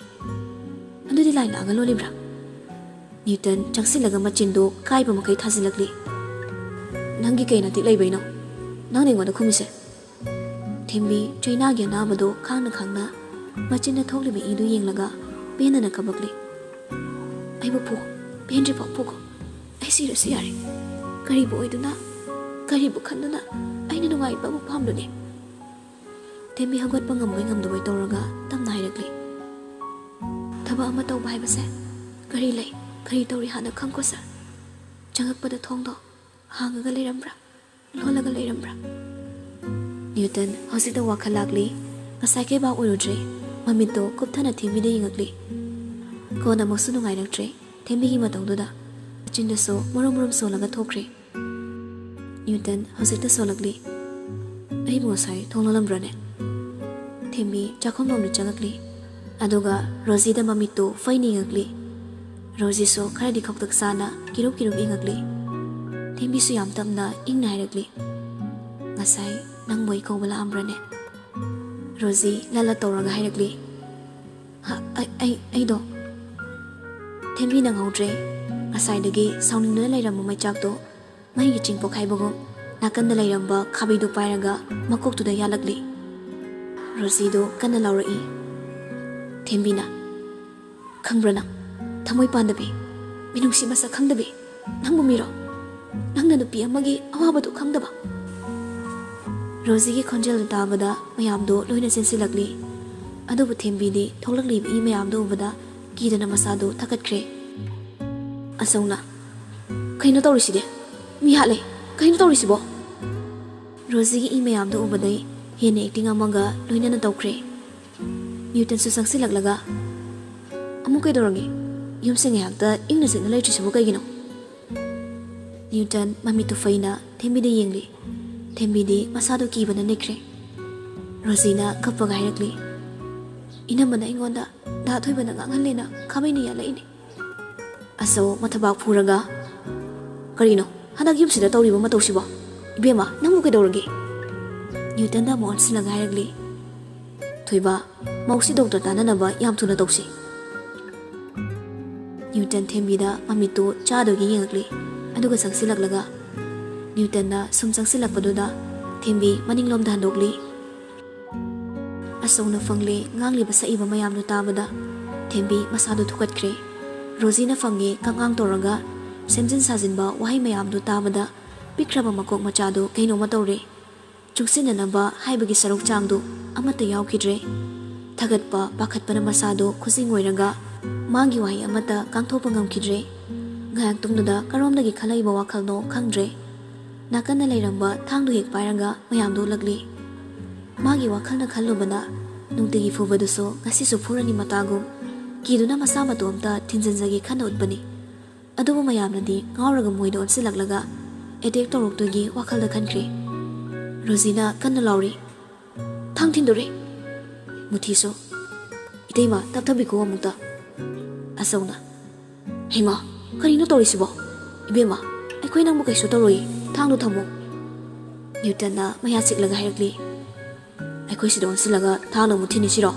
"ꯑꯗꯨꯗꯤ ꯂꯥꯏ ꯂꯥꯛꯑꯒ ꯂꯣꯜꯂꯤꯕ꯭ꯔꯥ?" ꯅ꯭ꯌꯨꯇꯟ ꯆꯪꯁꯤꯜꯂꯒ ꯃꯆꯤꯟꯗꯨ ꯀꯥꯏꯕ ꯃꯈꯩ ꯊꯥꯖꯤꯜꯂꯛꯂꯤ꯫ "ꯅꯪꯒꯤ ꯀꯩ ꯅꯇꯤꯛ ꯂꯩꯕꯩꯅꯣ ꯅꯪꯅ ꯑꯩꯉꯣꯟꯗ ꯈꯨꯝꯃꯤꯁꯦ?" ꯊꯦꯝꯕꯤ ꯆꯩꯅꯥꯒꯤ ꯑꯅꯥꯕꯗꯨ ꯈꯥꯡꯅ ꯈꯥꯡꯅ ꯃꯆꯤꯟꯗ ꯊꯣꯛꯂꯤꯕ ꯏꯗꯨ ꯌꯦꯡꯂꯒ ꯄꯦꯟꯗꯅ ꯀꯕꯛꯂꯤ꯫ "ꯑꯩꯕꯨ ꯐꯨ, ꯄꯦꯟꯗ꯭ꯔꯤꯐꯥꯎ ꯐꯨꯈꯣ꯫ ꯑꯩ ꯁꯤꯔꯁꯨ ꯌꯥꯔꯦ꯫ ꯀꯔꯤꯕꯨ ꯑꯣꯏꯗꯨꯅ, ꯀꯔꯤꯕꯨ ꯈꯟꯗꯨꯅ ꯑꯩꯅ ꯅꯨꯡꯉꯥꯏꯕ ꯑꯃꯨꯛ ꯄꯥꯝꯂꯨꯅꯤ?" ꯊꯦꯝꯕꯤ ꯍꯧꯒꯠꯄ ꯉꯝꯕꯣꯏ ꯉꯝꯗꯕꯣꯏ ꯇꯧꯔꯒ ꯇꯞꯅ ꯍꯥꯏꯔꯛꯂꯤ, "ꯊꯕꯛ ꯑꯃ ꯇꯧꯕ ꯍꯥꯏꯕꯁꯦ ꯀꯔꯤ ꯂꯩ, ꯀꯔꯤ ꯇꯧꯔꯤ ꯍꯥꯟꯅ ꯈꯪꯈꯣ ꯁꯥꯔ꯫ ꯆꯪꯉꯛꯄꯗ ꯊꯣꯡꯗꯣ ꯍꯥꯡꯉꯒ ꯂꯩꯔꯝꯕ꯭ꯔꯥ, ꯂꯣꯜꯂꯒ ꯂꯩꯔꯝꯕ꯭ꯔꯥ?" ꯅ꯭ꯌꯨꯇꯟ ꯍꯧꯖꯤꯛꯇ ꯋꯥꯈꯜ ꯂꯥꯛꯂꯤ꯫ ꯉꯁꯥꯏ ꯀꯩꯕꯥꯛ ꯑꯣꯏꯔꯨꯗ꯭ꯔꯦ꯫ ꯃꯃꯤꯠꯇꯣ ꯀꯨꯞꯊꯅ ꯊꯦꯝꯕꯤꯗ ꯌꯦꯡꯉꯛꯂꯤ꯫ ꯀꯣꯟꯅ ꯑꯃꯨꯛꯁꯨ ꯅꯨꯡꯉꯥꯏꯔꯛꯇ꯭ꯔꯦ꯫ ꯊꯦꯝꯕꯤꯒꯤ ꯃꯇꯧꯗꯨꯗ ꯃꯆꯤꯟꯗꯁꯨ ꯃꯔꯨꯝ ꯃꯔꯨꯝ ꯁꯣꯜꯂꯒ ꯊꯣꯛꯈ꯭ꯔꯦ꯫ ꯅ꯭ꯌꯨꯇꯟ ꯍꯧꯖꯤꯛꯇ ꯁꯣꯜꯂꯛꯂꯤ꯫ "ꯑꯩꯕꯨ ꯉꯁꯥꯏ ꯊꯣꯡ ꯂꯣꯜꯂꯝꯕ꯭ꯔꯅꯦ?" ꯊꯦꯝꯕꯤ ꯆꯥꯛꯈꯨꯝꯂꯣꯝꯗ ꯆꯪꯉꯛꯂꯤ꯫ ꯑꯗꯨꯒ ꯔꯣꯖꯤꯗ ꯃꯃꯤꯠꯇꯨ ꯐꯩꯅ ꯌꯦꯡꯉꯛꯂꯤ꯫ ꯔꯣꯖꯤꯁꯨ ꯈꯔꯗꯤ ꯈꯧꯇꯛ ꯆꯥꯅ ꯀꯤꯔꯨꯞ ꯀꯤꯔꯨꯞ ꯌꯦꯡꯉꯛꯂꯤ꯫ ꯊꯦꯝꯕꯤꯁꯨ ꯌꯥꯝ ꯇꯞꯅ ꯏꯪꯅ ꯍꯥꯏꯔꯛꯂꯤ, "ꯉꯁꯥꯏ ꯅꯪꯕꯨ ꯑꯩ ꯀꯧꯕ ꯂꯥꯛꯑꯝꯕ꯭ꯔꯅꯦ?" ꯔꯣꯖꯤ ꯂꯠ ꯂꯠ ꯇꯧꯔꯒ ꯍꯥꯏꯔꯛꯂꯤ, "ꯍ, ꯑꯩ, ꯑꯩ, ꯑꯩꯗꯣ" ꯊꯦꯝꯕꯤ ꯅꯪꯍꯧꯗ꯭ꯔꯦ꯫ ꯉꯁꯥꯏꯗꯒꯤ ꯁꯥꯎꯅꯤꯡꯗꯨꯅ ꯂꯩꯔꯝꯕ ꯃꯩꯆꯥꯛꯇꯣ ꯃꯩꯒꯤ ꯆꯤꯡ ꯄꯣꯈꯥꯏꯕꯒꯨꯝ ꯅꯥꯀꯟꯗ ꯂꯩꯔꯝꯕ ꯈꯥꯕꯩꯗꯨ ꯄꯥꯏꯔꯒ ꯃꯀꯣꯛꯇꯨꯗ ꯌꯥꯜꯂꯛꯂꯤ꯫ ꯔꯣꯖꯤꯗꯨ ꯀꯟꯅ ꯂꯥꯎꯔꯛꯏ꯫ ꯊꯦꯝꯕꯤꯅ, "ꯈꯪꯕ꯭ꯔꯥ ꯅꯪ, ꯊꯃꯣꯏ ꯄꯥꯟꯗꯕꯤ, ꯃꯤꯅꯨꯡꯁꯤ ꯃꯁꯛ ꯈꯪꯗꯕꯤ, ꯅꯪꯕꯨ ꯃꯤꯔꯣ? ꯅꯪꯅ ꯅꯨꯄꯤ ꯑꯃꯒꯤ ꯑꯋꯥꯕꯗꯨ ꯈꯪꯗꯕ?" ꯔꯣꯖꯤꯒꯤ ꯈꯣꯟꯖꯦꯜꯗꯨ ꯇꯥꯕꯗ ꯃꯌꯥꯝꯗꯣ ꯂꯣꯏꯅ ꯆꯦꯟꯁꯤꯜꯂꯛꯂꯤ꯫ ꯑꯗꯨꯕꯨ ꯊꯦꯝꯕꯤꯗꯤ ꯊꯣꯛꯂꯛꯂꯤꯕ ꯏ ꯃꯌꯥꯝꯗꯨ ꯎꯕꯗ ꯀꯤꯗꯅ ꯃꯁꯥꯗꯨ ꯊꯛꯀꯠꯈ꯭ꯔꯦ꯫ ꯑꯆꯧꯅ, "ꯀꯩꯅꯣ ꯇꯧꯔꯤꯁꯤꯗꯤ? ꯃꯤ ꯍꯥꯠꯂꯦ! ꯀꯩꯅꯣ ꯇꯧꯔꯤꯁꯤꯕꯣ?" ꯔꯣꯖꯤꯒꯤ ꯏ ꯃꯌꯥꯝꯗꯨ ꯎꯕꯗꯩ ꯍꯦꯟꯅ ꯑꯦꯛꯇꯤꯡ ꯑꯃꯒ ꯂꯣꯏꯅꯅ ꯇꯧꯈ꯭ꯔꯦ꯫ ꯅ꯭ꯌꯨꯇꯟꯁꯨ ꯆꯪꯁꯤꯜꯂꯛꯂꯒ, "ꯑꯃꯨꯛ ꯀꯩꯗꯧꯔꯒꯦ? ꯌꯨꯝꯁꯦ ꯉꯥꯏꯍꯥꯛꯇ ꯏꯪꯅ ꯆꯤꯛꯅ ꯂꯩꯇ꯭ꯔꯤꯁꯤꯕꯨ ꯀꯩꯒꯤꯅꯣ?" ꯅ꯭ꯌꯨꯇꯟ ꯃꯃꯤꯠꯇꯨ ꯐꯩꯅ ꯊꯦꯝꯕꯤꯗ ꯌꯦꯡꯂꯤ꯫ ꯊꯦꯝꯕꯤꯗꯤ ꯃꯁꯥꯗꯨ ꯀꯤꯕꯅ ꯅꯤꯛꯈ꯭ꯔꯦ꯫ ꯔꯣꯖꯤꯅ ꯀꯞꯄꯒ ꯍꯥꯏꯔꯛꯂꯤ, "ꯏꯅꯝꯃꯅ ꯑꯩꯉꯣꯟꯗ ꯗꯥ ꯊꯣꯏꯕꯅ ꯉꯥꯡꯍꯜꯂꯦꯅ ꯈꯥꯕꯩꯅ ꯌꯥꯜꯂꯛꯏꯅꯦ꯫" ꯑꯆꯧ ꯃꯊꯕꯥꯛ ꯐꯨꯔꯒ, "ꯀꯔꯤꯅꯣ ꯍꯟꯗꯛ ꯌꯨꯝꯁꯤꯗ ꯇꯧꯔꯤꯕ ꯃꯇꯧꯁꯤꯕꯣ? ꯏꯕꯦꯝꯃ, ꯅꯪꯕꯨ ꯀꯩꯗꯧꯔꯒꯦ?" ꯅ꯭ꯌꯨꯇꯟꯗ ꯑꯃꯨꯛ ꯑꯣꯟꯁꯤꯜꯂꯒ ꯍꯥꯏꯔꯛꯂꯤ, "ꯊꯣꯏꯕ, ꯃꯧꯁꯤ ꯗꯣꯛꯇꯔ ꯇꯥꯟꯅꯅꯕ ꯌꯥꯝ ꯊꯨꯅ ꯇꯧꯁꯤ꯫" ꯅ꯭ꯌꯨꯇꯟ ꯊꯦꯝꯕꯤꯗ ꯃꯃꯤꯠꯇꯨ ꯆꯥꯗꯨꯒꯤ ꯌꯦꯡꯉꯛꯂꯤ꯫ ꯑꯗꯨꯒ ꯆꯪꯁꯤꯜꯂꯛꯂꯒ ꯅ꯭ꯌꯨꯇꯟꯅ ꯁꯨꯝ ꯆꯪꯁꯤꯜꯂꯛꯄꯗꯨꯗ ꯊꯦꯝꯕꯤ ꯃꯅꯤꯡꯂꯣꯝꯗ ꯍꯟꯗꯣꯛꯂꯤ꯫ ꯑꯆꯧꯅ ꯐꯪꯂꯦ ꯉꯥꯡꯂꯤꯕ ꯁꯛꯏꯕ ꯃꯌꯥꯝꯗꯨ ꯇꯥꯕꯗ ꯊꯦꯝꯕꯤ ꯃꯁꯥꯗꯨ ꯊꯨꯀꯠꯈ꯭ꯔꯦ꯫ ꯔꯣꯖꯤꯅ ꯐꯪꯉꯦ ꯀꯛꯉꯥꯡ ꯇꯧꯔꯒ ꯁꯦꯝꯖꯤꯟ ꯁꯥꯖꯤꯟꯕ ꯋꯥꯍꯩ ꯃꯌꯥꯝꯗꯨ ꯇꯥꯕꯗ ꯄꯤꯛꯈ꯭ꯔꯕ ꯃꯀꯣꯛ ꯃꯆꯥꯗꯨ ꯀꯩꯅꯣꯝꯃ ꯇꯧꯔꯦ꯫ ꯆꯨꯡꯁꯤꯟꯅꯅꯕ ꯍꯥꯏꯕꯒꯤ ꯁꯔꯨꯛ ꯆꯥꯡꯗꯨ ꯑꯃꯠꯇ ꯌꯥꯎꯈꯤꯗ꯭ꯔꯦ꯫ ꯊꯥꯒꯠꯄ ꯄꯥꯈꯠꯄꯅ ꯃꯁꯥꯗꯨ ꯈꯨꯖꯤꯡ ꯑꯣꯏꯔꯒ ꯃꯥꯒꯤ ꯋꯥꯍꯩ ꯑꯃꯠꯇ ꯀꯥꯡꯊꯣꯛꯄ ꯉꯝꯈꯤꯗ꯭ꯔꯦ꯫ ꯉꯥꯏꯍꯥꯛꯇꯨꯡꯗꯨꯗ ꯀꯔꯣꯝꯗꯒꯤ ꯈꯜꯂꯛꯏꯕ ꯋꯥꯈꯜꯅꯣ ꯈꯪꯗ꯭ꯔꯦ꯫ ꯅꯥꯀꯟꯗ ꯂꯩꯔꯝꯕ ꯊꯥꯡꯗꯨ ꯍꯦꯛ ꯄꯥꯏꯔꯒ ꯃꯌꯥꯝꯗꯨ ꯎꯠꯂꯛꯂꯤ꯫ ꯃꯥꯒꯤ ꯋꯥꯈꯜꯅ ꯈꯜꯂꯨꯕꯅ ꯅꯨꯡꯇꯤꯒꯤ ꯐꯨꯕꯗꯨꯁꯨ ꯉꯁꯤꯁꯨ ꯐꯨꯔꯅꯤ ꯃꯇꯥꯒꯨꯝ ꯀꯤꯗꯨꯅ ꯃꯁꯥ ꯃꯇꯣꯝꯇ ꯊꯤꯟꯖꯤꯟꯖꯒꯦ ꯈꯟꯅ ꯎꯠꯄꯅꯤ꯫ ꯑꯗꯨꯕꯨ ꯃꯌꯥꯝꯅꯗꯤ ꯉꯥꯎꯔꯒ ꯃꯣꯏꯗ ꯑꯣꯟꯁꯤꯜꯂꯛꯂꯒ ꯑꯦꯇꯦꯛ ꯇꯧꯔꯛꯇꯣꯏꯒꯤ ꯋꯥꯈꯜꯗ ꯈꯟꯈ꯭ꯔꯦ꯫ ꯔꯣꯖꯤꯅ ꯀꯟꯅ ꯂꯥꯎꯔꯤ, "ꯊꯥꯡ ꯊꯤꯟꯗꯣꯔꯦ!" ꯃꯨꯊꯤꯁꯨ, "ꯏꯇꯩꯃ, ꯇꯞꯊꯕꯤꯈꯣ ꯑꯃꯨꯛꯇ꯫" ꯑꯆꯧꯅ, "ꯍꯩꯃꯥ, ꯀꯔꯤꯅꯣ ꯇꯧꯔꯤꯁꯤꯕꯣ? ꯏꯕꯦꯝꯃ, ꯑꯩꯈꯣꯏ ꯅꯪꯕꯨ ꯀꯩꯁꯨ ꯇꯧꯔꯣꯏꯌꯦ, ꯊꯥꯡꯗꯣ ꯊꯝꯃꯣ꯫" ꯅ꯭ꯌꯨꯇꯟꯅ ꯃꯌꯥ ꯆꯤꯛꯂꯒ ꯍꯥꯏꯔꯛꯂꯤ, "ꯑꯩꯈꯣꯏ ꯁꯤꯗ ꯑꯣꯟꯁꯤꯜꯂꯒ ꯊꯥꯡꯅ ꯑꯃꯨꯛ ꯊꯤꯟꯅꯤꯁꯤꯔꯣ?"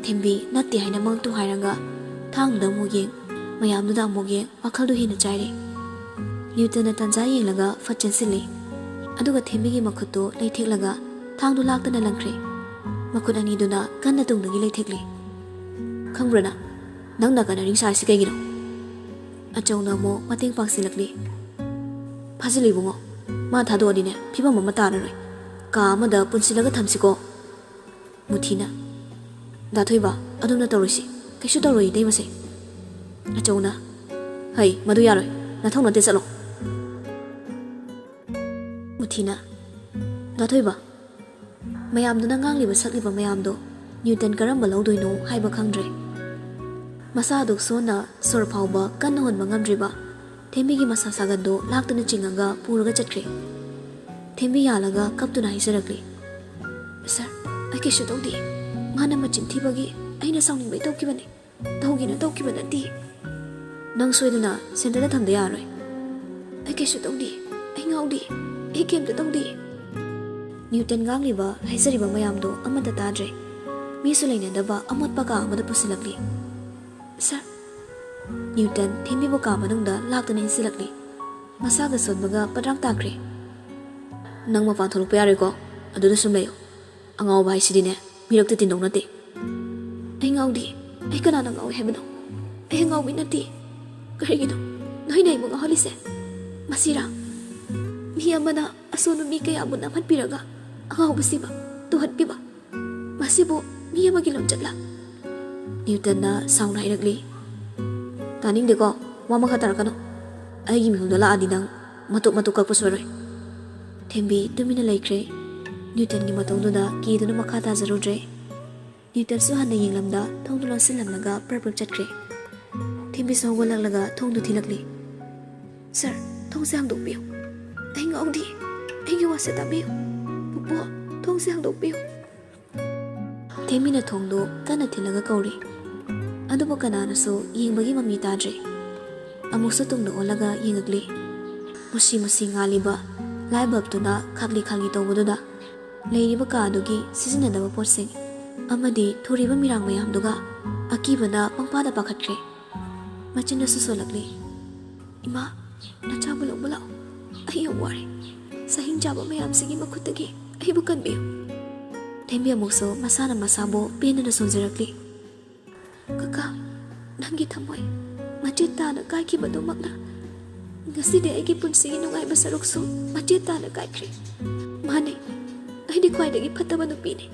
ꯊꯦꯝꯕꯤ ꯅꯠꯇꯦ ꯍꯥꯏꯅ ꯃꯪꯇꯨ ꯍꯥꯏꯔꯒ ꯊꯥꯡꯗꯨꯗ ꯑꯃꯨꯛ ꯌꯦꯡ, ꯃꯌꯥꯝꯗꯨꯗ ꯑꯃꯨꯛ ꯌꯦꯡ, ꯋꯥꯈꯜꯗꯨ ꯍꯦꯟꯅ ꯆꯥꯏꯔꯦ꯫ ꯅ꯭ꯌꯨꯇꯟꯅ ꯇꯟꯖꯥ ꯌꯦꯡꯂꯒ ꯐꯠ ꯆꯦꯟꯁꯤꯜꯂꯤ꯫ ꯑꯗꯨꯒ ꯊꯦꯝꯕꯤꯒꯤ ꯃꯈꯨꯠꯇꯨ ꯂꯩꯊꯦꯛꯂꯒ ꯊꯥꯡꯗꯨ ꯂꯥꯛꯇꯅ ꯂꯪꯈ꯭ꯔꯦ꯫ ꯃꯈꯨꯠ ꯑꯅꯤꯗꯨꯅ ꯀꯟꯅ ꯇꯨꯡꯗꯒꯤ ꯂꯩꯊꯦꯛꯂꯤ꯫ "ꯈꯪꯕ꯭ꯔꯥ ꯅꯪ, ꯅꯪꯅ ꯀꯟꯅ ꯔꯤꯡ ꯁꯥꯔꯤꯁꯤ ꯀꯩꯒꯤꯅꯣ?" ꯑꯆꯧꯅ ꯑꯃꯨꯛ ꯃꯇꯦꯡ ꯄꯥꯡꯁꯤꯜꯂꯛꯂꯤ꯫ "ꯐꯥꯖꯤꯜꯂꯨ ꯏꯕꯨꯡꯉꯣ, ꯃꯥ ꯊꯥꯗꯣꯛꯑꯗꯤꯅꯦ ꯐꯤꯕꯝ ꯑꯃ ꯇꯥꯔꯔꯣꯏ꯫ ꯀꯥ ꯑꯃꯗ ꯄꯨꯟꯁꯤꯜꯂꯒ ꯊꯝꯁꯤꯀꯣ꯫ ꯃꯨꯊꯤꯅ, "ꯗꯥ ꯊꯣꯏꯕ, ꯑꯗꯨꯝꯅ ꯇꯧꯔꯣꯏꯁꯤ꯫ ꯀꯩꯁꯨ ꯇꯧꯔꯣꯏ, ꯏꯇꯩꯃꯁꯦ꯫" ꯑꯆꯧꯅ, "ꯍꯩ, ꯃꯗꯨ ꯌꯥꯔꯣꯏ꯫ ꯅꯊꯧ ꯅꯠꯇꯦ, ꯆꯠꯂꯣ꯫" ꯃꯨꯊꯤꯅ, "ꯗꯥ ꯊꯣꯏꯕ, ꯃꯌꯥꯝꯗꯨꯅ ꯉꯥꯡꯂꯤꯕ ꯁꯛꯂꯤꯕ ꯃꯌꯥꯝꯗꯣ ꯅ꯭ꯌꯨꯇꯟ ꯀꯔꯝꯕ ꯂꯧꯗꯣꯏꯅꯣ ꯍꯥꯏꯕ ꯈꯪꯗ꯭ꯔꯦ꯫" ꯃꯁꯥ ꯑꯗꯨꯛ ꯁꯣꯟꯅ ꯁꯣꯔ ꯐꯥꯎꯕ ꯀꯟꯅ ꯍꯣꯟꯕ ꯉꯝꯗ꯭ꯔꯤꯕ ꯊꯦꯝꯕꯤꯒꯤ ꯃꯁꯥ ꯁꯥꯒꯟꯗꯣ ꯂꯥꯛꯇꯨꯅ ꯆꯤꯡꯉꯒ ꯄꯨꯔꯒ ꯆꯠꯈ꯭ꯔꯦ꯫ ꯊꯦꯝꯕꯤ ꯌꯥꯜꯂꯒ ꯀꯞꯇꯨꯅ ꯍꯥꯏꯖꯔꯛꯂꯤ, "ꯁꯥꯔ, ꯑꯩ ꯀꯩꯁꯨ ꯇꯧꯗꯦ꯫ ꯃꯥꯅ ꯃꯆꯤꯟ ꯊꯤꯕꯒꯤ ꯑꯩꯅ ꯁꯥꯎꯅꯤꯡꯕꯩ ꯇꯧꯈꯤꯕꯅꯤ꯫ ꯇꯧꯒꯦꯅ ꯇꯧꯈꯤꯕ ꯅꯠꯇꯦ꯫" "ꯅꯪ ꯁꯣꯏꯗꯅ ꯁꯦꯟꯇꯔꯗ ꯊꯝꯗ ꯌꯥꯔꯣꯏ꯫" "ꯑꯩ ꯀꯩꯁꯨ ꯇꯧꯗꯦ꯫ ꯑꯩ ꯉꯥꯎꯗꯦ꯫ ꯑꯩ ꯀꯩꯝꯇ ꯇꯧꯗꯦ꯫" ꯅ꯭ꯌꯨꯇꯟ ꯉꯥꯡꯂꯤꯕ, ꯍꯥꯏꯖꯔꯤꯕ ꯃꯌꯥꯝꯗꯣ ꯑꯃꯠꯇ ꯇꯥꯗ꯭ꯔꯦ꯫ ꯃꯤꯁꯨ ꯂꯩꯅꯗꯕ ꯑꯃꯣꯠꯄ ꯀꯥ ꯑꯃꯗ ꯄꯨꯁꯤꯜꯂꯛꯂꯤ꯫ "ꯁꯥꯔ꯫" ꯅ꯭ꯌꯨꯇꯟ ꯊꯦꯝꯕꯤꯕꯨ ꯀꯥ ꯃꯅꯨꯡꯗ ꯂꯥꯛꯇꯨꯅ ꯏꯟꯁꯤꯜꯂꯛꯂꯤ꯫ ꯃꯁꯥꯒ ꯁꯣꯟꯕꯒ ꯄꯗ꯭ꯔꯥꯛ ꯇꯥꯈ꯭ꯔꯦ꯫ "ꯅꯪ ꯃꯄꯥꯟ ꯊꯣꯛꯂꯛꯄ ꯌꯥꯔꯣꯏꯀꯣ꯫ ꯑꯗꯨꯗ ꯁꯨꯝ ꯂꯩꯌꯨ꯫ ꯑꯉꯥꯎꯕ ꯍꯥꯏꯁꯤꯗꯤꯅꯦ, ꯃꯤꯔꯛꯇ ꯇꯤꯟꯗꯧ ꯅꯠꯇꯦ꯫" "ꯑꯩ ꯉꯥꯎꯗꯦ꯫ ꯑꯩ ꯀꯅꯥꯅ ꯉꯥꯎꯏ ꯍꯥꯏꯕꯅꯣ? ꯑꯩ ꯑꯉꯥꯎꯕꯤ ꯅꯠꯇꯦ꯫ ꯀꯔꯤꯒꯤꯅꯣ ꯅꯣꯏꯅ ꯑꯩꯕꯨ ꯉꯥꯎꯍꯜꯂꯤꯁꯦ? ꯃꯁꯤꯔꯥ? ꯃꯤ ꯑꯃꯅ ꯑꯁꯣꯟꯕ ꯃꯤ ꯀꯌꯥꯕꯨ ꯅꯝꯍꯟꯕꯤꯔꯒ ꯑꯉꯥꯎꯕꯁꯤꯕ ꯇꯨꯍꯠꯄꯤꯕ꯫ ꯃꯁꯤꯕꯨ ꯃꯤ ꯑꯃꯒꯤ ꯂꯝꯆꯠꯂ?" ꯅ꯭ꯌꯨꯇꯟꯅ ꯁꯥꯎꯅ ꯍꯥꯏꯔꯛꯂꯤ꯫ "ꯇꯥꯅꯤꯡꯗꯦꯀꯣ, ꯋꯥ ꯃꯈꯥ ꯇꯥꯔꯛꯀꯅꯨ꯫ ꯑꯩꯒꯤ ꯃꯤꯍꯨꯜꯗ ꯂꯥꯛꯑꯗꯤ ꯅꯪ ꯃꯇꯨꯞ ꯃꯇꯨꯞ ꯀꯛꯄ ꯁꯣꯏꯔꯣꯏ꯫" ꯊꯦꯝꯕꯤ ꯇꯨꯃꯤꯟꯅ ꯂꯩꯈ꯭ꯔꯦ꯫ ꯅ꯭ꯌꯨꯇꯟꯒꯤ ꯃꯇꯧꯗꯨꯗ ꯀꯤꯗꯨꯅ ꯃꯈꯥ ꯇꯥꯖꯔꯨꯗ꯭ꯔꯦ꯫ ꯅ꯭ꯌꯨꯇꯟꯁꯨ ꯍꯟꯅ ꯌꯦꯡꯂꯝꯗ ꯊꯣꯡꯗꯨ ꯂꯣꯟꯁꯤꯜꯂꯝꯂꯒ ꯄ꯭ꯔꯞ ꯄ꯭ꯔꯞ ꯆꯠꯈ꯭ꯔꯦ꯫ ꯊꯦꯝꯕꯤꯁꯨ ꯍꯧꯒꯠꯂꯛꯂꯒ ꯊꯣꯡꯗꯨ ꯊꯤꯜꯂꯛꯂꯤ꯫ "ꯁꯥꯔ, ꯊꯣꯡꯁꯦ ꯍꯥꯡꯗꯣꯛꯄꯤꯌꯨ꯫ ꯑꯩ ꯉꯥꯎꯗꯦ꯫ ꯑꯩꯒꯤ ꯋꯥꯁꯦ ꯇꯥꯕꯤꯌꯨ꯫ ꯄꯨꯄꯨ, ꯊꯣꯡꯁꯦ ꯍꯥꯡꯗꯣꯛꯄꯤꯌꯨ꯫" ꯊꯦꯝꯕꯤꯅ ꯊꯣꯡꯗꯨ ꯀꯟꯅ ꯊꯤꯜꯂꯒ ꯀꯧꯔꯤ꯫ ꯑꯗꯨꯕꯨ ꯀꯅꯥꯅꯁꯨ ꯌꯦꯡꯕꯒꯤ ꯃꯃꯤ ꯇꯥꯗ꯭ꯔꯦ꯫ ꯑꯃꯨꯛꯁꯨ ꯇꯨꯡꯗ ꯑꯣꯜꯂꯒ ꯌꯦꯡꯉꯛꯂꯤ꯫ ꯃꯨꯁꯤ ꯃꯨꯁꯤ ꯉꯥꯜꯂꯤꯕ ꯂꯥꯏ ꯕꯜꯕꯇꯨꯅ ꯈꯥꯛꯂꯤ ꯈꯥꯛꯂꯤ ꯇꯧꯕꯗꯨꯗ ꯂꯩꯔꯤꯕ ꯀꯥ ꯑꯗꯨꯒꯤ ꯁꯤꯖꯤꯟꯅꯗꯕ ꯄꯣꯠꯁꯤꯡ ꯑꯃꯗꯤ ꯊꯨꯔꯤꯕ ꯃꯤꯔꯥꯡ ꯃꯌꯥꯝꯗꯨꯒ ꯑꯀꯤꯕꯅ ꯄꯪꯄꯥꯗ ꯄꯥꯈꯠꯈ꯭ꯔꯦ꯫ ꯃꯆꯤꯟꯅꯁꯨ ꯁꯣꯜꯂꯛꯂꯤ꯫ "ꯏꯃꯥ, ꯅꯆꯥꯕꯨ ꯂꯧꯕ ꯂꯥꯛꯑꯣ꯫ ꯑꯩ ꯌꯥꯝ ꯋꯥꯔꯦ꯫ ꯁꯍꯤꯡ ꯆꯥꯕ ꯃꯌꯥꯝꯁꯤꯒꯤ ꯃꯈꯨꯠꯇꯒꯤ ꯑꯩꯕꯨ ꯀꯟꯕꯤꯌꯨ꯫" ꯊꯦꯝꯕꯤ ꯑꯃꯨꯛꯁꯨ ꯃꯁꯥꯅ ꯃꯁꯥꯕꯨ ꯄꯦꯟꯗꯅ ꯁꯣꯟꯖꯔꯛꯂꯤ꯫ "ꯀꯀꯥ, ꯅꯪꯒꯤ ꯊꯃꯣꯏ ꯃꯆꯦꯠ ꯇꯥꯅ ꯀꯥꯏꯈꯤꯕꯗꯨꯃꯛꯅ ꯉꯁꯤꯗꯤ ꯑꯩꯒꯤ ꯄꯨꯟꯁꯤꯒꯤ ꯅꯨꯡꯉꯥꯏꯕ ꯁꯔꯨꯛꯁꯨ ꯃꯆꯦꯠ ꯇꯥꯅ ꯀꯥꯏꯈ꯭ꯔꯦ꯫ ꯃꯥꯅꯦ, ꯈ꯭ꯋꯥꯏꯗꯒꯤ ꯐꯠꯇꯕ ꯅꯨꯄꯤꯅꯤ꯫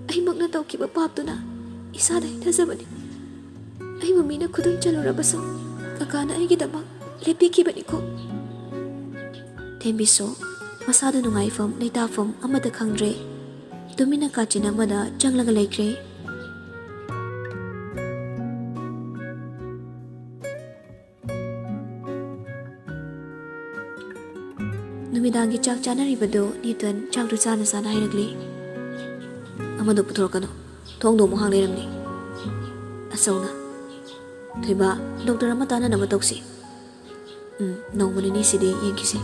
ꯑꯩꯃꯛꯅ ꯇꯧꯈꯤꯕ ꯄꯥꯞꯇꯨꯅ ꯏꯁꯥꯗ ꯍꯤꯊꯖꯕꯅꯤ꯫ ꯑꯩꯕꯨ ꯃꯤꯅ ꯈꯨꯗꯨꯝ ꯆꯜꯂꯨꯔꯕꯁꯨ ꯀꯀꯥꯅ ꯑꯩꯒꯤꯗꯃꯛ ꯂꯦꯞꯄꯤꯈꯤꯕꯅꯤꯀꯣ꯫ ꯊꯦꯝꯕꯤꯁꯨ ꯃꯁꯥꯗ ꯅꯨꯡꯉꯥꯏꯐꯝ ꯂꯩꯇꯥꯐꯝ ꯑꯃꯠꯇ ꯈꯪꯗ꯭ꯔꯦ꯫ ꯇꯨꯃꯤꯟꯅ ꯀꯥꯆꯤꯟ ꯑꯃꯗ ꯆꯪꯂꯒ ꯂꯩꯈ꯭ꯔꯦ꯫ ꯅꯨꯃꯤꯗꯥꯡꯒꯤ ꯆꯥꯛ ꯆꯥꯅꯔꯤꯕꯗꯨ ꯅ꯭ꯌꯨꯇꯟ ꯆꯥꯛꯇꯨ ꯆꯥꯅ ꯆꯥꯅ ꯍꯥꯏꯔꯛꯂꯤ꯫ "ꯑꯃꯗꯣ ꯄꯨꯊꯣꯔꯛꯀꯅꯨ, ꯊꯣꯡꯗꯣ ꯑꯃꯨꯛ ꯍꯥꯡ ꯂꯩꯔꯝꯅꯤ꯫" ꯑꯆꯧꯅ, "ꯊꯣꯏꯕ, ꯗꯣꯛꯇꯔ ꯑꯃ ꯇꯥꯟꯅꯅꯕ ꯇꯧꯁꯤ꯫" "ꯎꯝ, ꯅꯣꯡꯃ ꯅꯤꯅꯤꯁꯤꯗꯤ ꯌꯦꯡꯈꯤꯁꯤ꯫"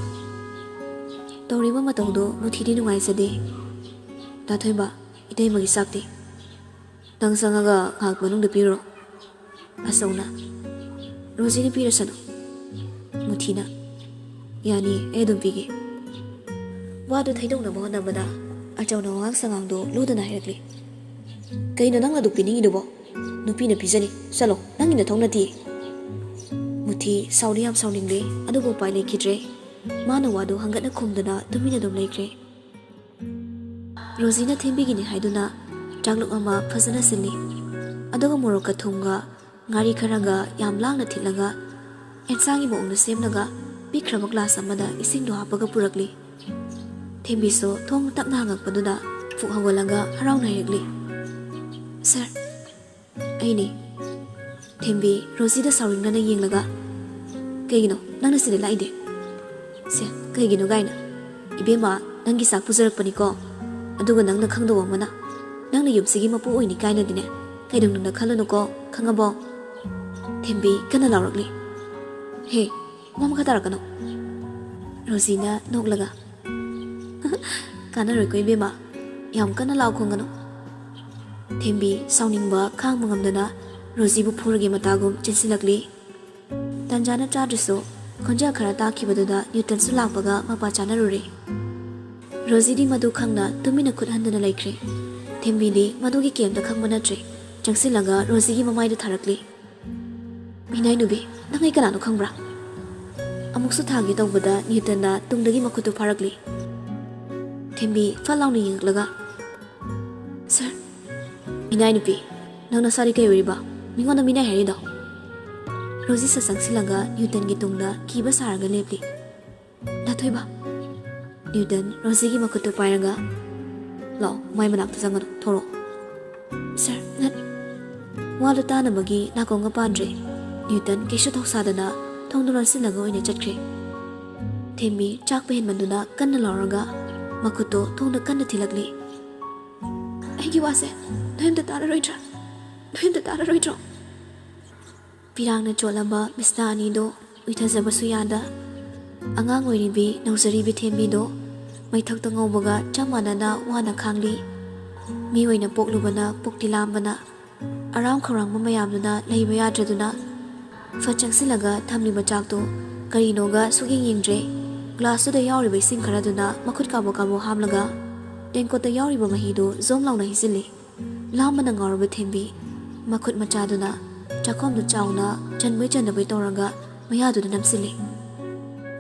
ꯇꯧꯔꯤꯕ ꯃꯇꯧꯗꯣ ꯃꯨꯊꯤꯗꯤ ꯅꯨꯡꯉꯥꯏꯖꯗꯦ꯫ "ꯗꯥ ꯊꯣꯏꯕ, ꯏꯇꯩꯃꯒꯤ ꯆꯥꯛꯇꯤ?" "ꯅꯪ ꯆꯪꯉꯒ ꯉꯥꯏꯍꯥꯛ ꯃꯅꯨꯡꯗ ꯄꯤꯔꯨꯔꯣ꯫" ꯑꯆꯧꯅ, "ꯔꯣꯖꯤꯅ ꯄꯤꯔꯁꯅꯨ꯫" ꯃꯨꯊꯤꯅ, "ꯌꯥꯅꯤ, ꯑꯩ ꯑꯗꯨꯝ ꯄꯤꯒꯦ꯫" ꯋꯥꯗꯨ ꯊꯩꯗꯣꯛꯅꯕ ꯍꯣꯠꯅꯕꯗ ꯑꯆꯧꯅ ꯋꯥꯉꯥꯡ ꯁꯉꯥꯡꯗꯨ ꯂꯨꯗꯅ ꯍꯥꯏꯔꯛꯂꯤ꯫ "ꯀꯩꯅꯣ ꯅꯪꯅ ꯑꯗꯨ ꯄꯤꯅꯤꯡꯉꯤꯗꯨꯕꯣ? ꯅꯨꯄꯤꯅ ꯄꯤꯖꯅꯤ, ꯆꯠꯂꯣ, ꯅꯪꯒꯤ ꯅꯊꯧ ꯅꯠꯇꯦ꯫" ꯃꯨꯊꯤ ꯁꯥꯎꯗꯤ ꯌꯥꯝ ꯁꯥꯎꯅꯤꯡꯂꯦ, ꯑꯗꯨꯕꯨ ꯎꯄꯥꯏ ꯂꯩꯈꯤꯗ꯭ꯔꯦ꯫ ꯃꯥꯅ ꯋꯥꯗꯨ ꯍꯪꯒꯠꯅ ꯈꯨꯝꯗꯅ ꯇꯨꯃꯤꯟꯅ ꯑꯗꯨꯝ ꯂꯩꯈ꯭ꯔꯦ꯫ ꯔꯣꯖꯤꯅ ꯊꯦꯝꯕꯤꯒꯤꯅꯤ ꯍꯥꯏꯗꯨꯅ ꯆꯥꯛꯂꯨꯛ ꯑꯃ ꯐꯖꯅ ꯁꯤꯜꯂꯤ꯫ ꯑꯗꯨꯒ ꯃꯣꯔꯣꯛꯀ ꯊꯨꯝꯒ ꯉꯥꯔꯤ ꯈꯔꯒ ꯌꯥꯝ ꯂꯥꯡꯅ ꯊꯤꯠꯂꯒ ꯑꯦꯟꯁꯥꯡꯒꯤ ꯃꯑꯣꯡꯗ ꯁꯦꯝꯂꯒ ꯄꯤꯛꯈ꯭ꯔꯕ ꯒ꯭ꯂꯥꯁ ꯑꯃꯗ ꯏꯁꯤꯡꯗꯣ ꯍꯥꯞꯄꯒ ꯄꯨꯔꯛꯂꯤ꯫ ꯊꯦꯝꯕꯤꯁꯨ ꯊꯣꯡ ꯇꯞꯅ ꯍꯥꯡꯉꯛꯄꯗꯨꯗ ꯐꯨꯛ ꯍꯧꯒꯠꯂꯒ ꯍꯔꯥꯎꯅ ꯍꯥꯏꯔꯛꯂꯤ, "ꯁꯥꯔ, ꯑꯩꯅꯤ꯫" ꯊꯦꯝꯕꯤ ꯔꯣꯖꯤꯗ ꯁꯥꯎꯅꯤꯡꯅꯅ ꯌꯦꯡꯂꯒ, "ꯀꯩꯒꯤꯅꯣ ꯅꯪꯅ ꯁꯤꯗ ꯂꯥꯛꯏꯗꯤ?" "ꯁꯦ, ꯀꯩꯒꯤꯅꯣ ꯀꯥꯏꯅ? ꯏꯕꯦꯝꯃ, ꯅꯪꯒꯤ ꯆꯥꯛ ꯄꯨꯖꯔꯛꯄꯅꯤꯀꯣ꯫ ꯑꯗꯨꯒ ꯅꯪꯅ ꯈꯪꯗꯧꯕ ꯑꯃꯅ, ꯅꯪꯅ ꯌꯨꯝꯁꯤꯒꯤ ꯃꯄꯨ ꯑꯣꯏꯅꯤ ꯀꯥꯏꯅꯗꯤꯅꯦ ꯀꯩꯗꯧꯅꯨꯡꯗ ꯈꯜꯂꯨꯅꯨꯀꯣ, ꯈꯪꯉꯕꯣ?" ꯊꯦꯝꯕꯤ ꯀꯟꯅ ꯂꯥꯎꯔꯛꯂꯤ, "ꯍꯦ, ꯋꯥ ꯃꯈꯥ ꯇꯥꯔꯛꯀꯅꯨ꯫" ꯔꯣꯖꯤꯅ ꯅꯣꯛꯂꯒ, "ꯀꯥꯟꯅꯔꯣꯏꯀꯣ ꯏꯕꯦꯝꯃ, ꯌꯥꯝ ꯀꯟꯅ ꯂꯥꯎ ꯈꯣꯡꯒꯅꯨ꯫" ꯊꯦꯝꯕꯤ ꯁꯥꯎꯅꯤꯡꯕ ꯈꯥꯡꯕ ꯉꯝꯗꯅ ꯔꯣꯖꯤꯕꯨ ꯐꯨꯔꯒꯦ ꯃꯇꯥꯒꯨꯝ ꯆꯦꯟꯁꯤꯜꯂꯛꯂꯤ꯫ ꯇꯥꯟꯖꯥꯅ ꯆꯥꯗ꯭ꯔꯁꯨ ꯈꯣꯟꯖꯦꯜ ꯈꯔ ꯇꯥꯈꯤꯕꯗꯨꯗ ꯅ꯭ꯌꯨꯇꯟꯁꯨ ꯂꯥꯛꯄꯒ ꯃꯄꯥ ꯆꯥꯅꯔꯨꯔꯦ꯫ ꯔꯣꯖꯤꯗꯤ ꯃꯗꯨ ꯈꯪꯅ ꯇꯨꯃꯤꯟꯅ ꯈꯨꯠ ꯍꯟꯗꯅ ꯂꯩꯈ꯭ꯔꯦ꯫ ꯊꯦꯝꯕꯤꯗꯤ ꯃꯗꯨꯒꯤ ꯀꯩꯝꯇ ꯈꯪꯕ ꯅꯠꯇ꯭ꯔꯦ꯫ ꯆꯪꯁꯤꯜꯂꯒ ꯔꯣꯖꯤꯒꯤ ꯃꯃꯥꯏꯗ ꯊꯥꯔꯛꯂꯤ꯫ "ꯃꯤꯅꯥꯏ ꯅꯨꯕꯤ, ꯅꯪ ꯑꯩ ꯀꯅꯥꯅꯣ ꯈꯪꯕ꯭ꯔꯥ?" ꯑꯃꯨꯛꯁꯨ ꯊꯥꯒꯦ ꯇꯧꯕꯗ ꯅ꯭ꯌꯨꯇꯟꯅ ꯇꯨꯡꯗꯒꯤ ꯃꯈꯨꯠꯇꯨ ꯐꯥꯔꯛꯂꯤ꯫ ꯊꯦꯝꯕꯤ ꯐꯠ ꯂꯥꯎꯅ ꯌꯦꯡꯂꯛꯂꯒ, "ꯁꯥꯔ!" "ꯃꯤꯅꯥꯏ ꯅꯨꯄꯤ, ꯅꯪ ꯅꯁꯥꯗꯤ ꯀꯩ ꯑꯣꯏꯔꯤꯕ? ꯃꯤꯉꯣꯟꯗ ꯃꯤꯅꯥꯏ ꯍꯥꯏꯔꯤꯗꯣ?" ꯔꯣꯖꯤ ꯁꯠ ꯆꯪꯁꯤꯜꯂꯒ ꯅ꯭ꯌꯨꯇꯟꯒꯤ ꯇꯨꯡꯗ ꯀꯤꯕ ꯁꯥꯔꯒ ꯂꯦꯞꯂꯤ꯫ "ꯂꯥꯊꯣꯏꯕ!" ꯅ꯭ꯌꯨꯇꯟ ꯔꯣꯖꯤꯒꯤ ꯃꯈꯨꯠꯇꯨ ꯄꯥꯏꯔꯒ, "ꯂꯥꯛꯑꯣ, ꯃꯥꯏ ꯃꯅꯥꯛꯇ ꯆꯪꯒꯅꯨ, ꯊꯣꯔꯛꯑꯣ꯫" "ꯁꯥꯔ, ꯅꯠ-" ꯋꯥꯗꯨ ꯇꯥꯅꯕꯒꯤ ꯅꯥꯀꯣꯡꯒ ꯄꯥꯟꯗ꯭ꯔꯦ꯫ ꯅ꯭ꯌꯨꯇꯟ ꯀꯩꯁꯨ ꯊꯧꯁꯥꯗꯅ ꯊꯣꯡꯗꯨ ꯂꯣꯟꯁꯤꯜꯂꯒ ꯑꯣꯏꯅ ꯆꯠꯈ꯭ꯔꯦ꯫ ꯊꯦꯝꯕꯤ ꯆꯥꯛꯄ ꯍꯦꯟꯃꯟꯗꯨꯅ ꯀꯟꯅ ꯂꯥꯎꯔꯒ ꯃꯈꯨꯠꯇꯣ ꯊꯣꯡꯗ ꯀꯟꯅ ꯊꯤꯜꯂꯛꯂꯤ꯫ "ꯑꯩꯒꯤ ꯋꯥꯁꯦ ꯅꯣꯏ ꯑꯝꯇ ꯇꯥꯔꯔꯣꯏꯗ꯭ꯔꯥ? ꯅꯣꯏ ꯑꯝꯇ ꯇꯥꯔꯔꯣꯏꯗ꯭ꯔꯣ?" ꯄꯤꯔꯥꯡꯅ ꯆꯣꯠꯂꯕ ꯕꯤꯁꯅꯥ ꯑꯅꯤꯗꯣ ꯎꯏꯊꯖꯕꯁꯨ ꯌꯥꯗ, ꯑꯉꯥꯡ ꯑꯣꯏꯔꯤꯕꯤ ꯅꯧꯖꯔꯤꯕꯤ ꯊꯦꯝꯕꯤꯗꯣ ꯃꯩꯊꯛꯇ ꯉꯧꯕꯒ ꯆꯞ ꯃꯥꯟꯅꯅ ꯋꯥꯅ ꯈꯥꯡꯂꯤ꯫ ꯃꯤ ꯑꯣꯏꯅ ꯄꯣꯛꯂꯨꯕꯅ ꯄꯨꯛꯇꯤ ꯂꯥꯝꯕꯅ, ꯑꯔꯥꯝ ꯈꯧꯔꯥꯡꯕ ꯃꯌꯥꯝꯗꯨꯅ ꯂꯩꯕ ꯌꯥꯗ꯭ꯔꯗꯨꯅ, ꯐꯠ ꯆꯪꯁꯤꯜꯂꯒ ꯊꯝꯂꯤꯕ ꯆꯥꯛꯇꯨ ꯀꯔꯤꯅꯣꯒ ꯁꯨꯛꯌꯦꯡ ꯌꯦꯡꯗ꯭ꯔꯦ꯫ ꯒ꯭ꯂꯥꯁꯇꯨꯗ ꯌꯥꯎꯔꯤꯕ ꯏꯁꯤꯡ ꯈꯔꯗꯨꯅ ꯃꯈꯨꯠ ꯀꯥꯕꯣꯛ ꯀꯥꯕꯣꯛ ꯍꯥꯝꯂꯒ, ꯇꯦꯡꯀꯣꯠꯇ ꯌꯥꯎꯔꯤꯕ ꯃꯍꯤꯗꯨ ꯖꯣꯝ ꯂꯥꯎꯅ ꯍꯩꯖꯤꯜꯂꯤ꯫ ꯂꯥꯝꯕꯅ ꯉꯥꯎꯔꯕ ꯊꯦꯝꯕꯤ ꯃꯈꯨꯠ ꯃꯆꯥꯗꯨꯅ ꯆꯥꯛꯈꯣꯝꯗꯨ ꯆꯥꯎꯅ ꯆꯟꯕꯣꯏ ꯆꯟꯗꯕꯣꯏ ꯇꯧꯔꯒ ꯃꯌꯥꯗꯨꯗ ꯅꯝꯁꯤꯜꯂꯤ꯫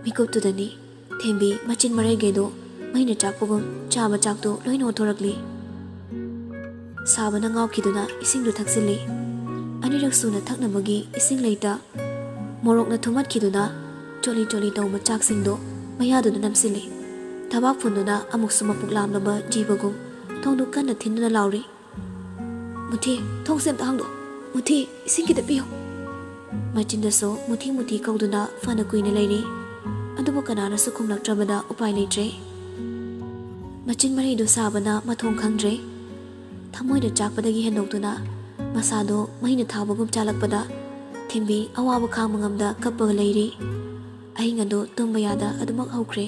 ꯃꯤꯀꯨꯞꯇꯨꯗꯅꯤ ꯊꯦꯝꯕꯤ ꯃꯆꯤꯟ ꯃꯔꯩꯒꯩꯗꯣ ꯃꯩꯅ ꯆꯥꯛꯄꯒꯨꯝ ꯆꯥꯕ ꯆꯥꯛꯇꯨ ꯂꯣꯏꯅ ꯑꯣꯊꯣꯔꯛꯂꯤ꯫ ꯁꯥꯕꯅ ꯉꯥꯎꯈꯤꯗꯨꯅ ꯏꯁꯤꯡꯗꯨ ꯊꯛꯆꯤꯜꯂꯤ꯫ ꯑꯅꯤꯔꯛ ꯁꯨꯅ ꯊꯛꯅꯕꯒꯤ ꯏꯁꯤꯡ ꯂꯩꯇ, ꯃꯣꯔꯣꯛꯅ ꯊꯨꯝꯃꯠꯈꯤꯗꯨꯅ ꯆꯣꯠꯂꯤ ꯆꯣꯠꯂꯤ ꯇꯧꯕ ꯆꯥꯛꯁꯤꯡꯗꯣ ꯃꯌꯥꯗꯨꯗ ꯅꯝꯁꯤꯜꯂꯤ꯫ ꯊꯕꯥꯛ ꯐꯨꯟꯗꯨꯅ ꯑꯃꯨꯛꯁꯨ ꯃꯄꯨꯛ ꯂꯥꯝꯂꯕ ꯖꯤꯕꯒꯨꯝ ꯊꯣꯡꯗꯨ ꯀꯟꯅ ꯊꯤꯟꯗꯨꯅ ꯂꯥꯎꯔꯤ꯫ "ꯃꯨꯊꯤ, ꯊꯣꯡꯁꯦ ꯑꯝꯇ ꯍꯥꯡꯗꯣꯛ꯫ ꯃꯨꯊꯤ, ꯏꯁꯤꯡ ꯈꯤꯇ ꯄꯤꯌꯨ꯫" ꯃꯆꯤꯟꯗꯁꯨ ꯃꯨꯊꯤ ꯃꯨꯊꯤ ꯀꯧꯗꯨꯅ ꯐꯅ ꯀꯨꯏꯅ ꯂꯩꯔꯤ꯫ ꯑꯗꯨꯕꯨ ꯀꯅꯥꯅꯁꯨ ꯈꯨꯝꯂꯛꯇ꯭ꯔꯕꯗ ꯎꯄꯥꯏ ꯂꯩꯇ꯭ꯔꯦ꯫ ꯃꯆꯤꯟ ꯃꯔꯩꯗꯨ ꯁꯥꯕꯅ ꯃꯊꯣꯡ ꯈꯪꯗ꯭ꯔꯦ꯫ ꯊꯃꯣꯏꯗ ꯆꯥꯛꯄꯗꯒꯤ ꯍꯦꯟꯗꯣꯛꯇꯨꯅ ꯃꯁꯥꯗꯣ ꯃꯩꯅ ꯊꯥꯕꯒꯨꯝ ꯆꯥꯜꯂꯛꯄꯗ ꯊꯦꯝꯕꯤ ꯑꯋꯥꯕ ꯈꯥꯡꯕ ꯉꯝꯗ ꯀꯞꯄꯒ ꯂꯩꯔꯤ꯫ ꯑꯍꯤꯡ ꯑꯗꯨ ꯇꯨꯝꯕ ꯌꯥꯗ ꯑꯗꯨꯃꯛ ꯍꯧꯈ꯭ꯔꯦ꯫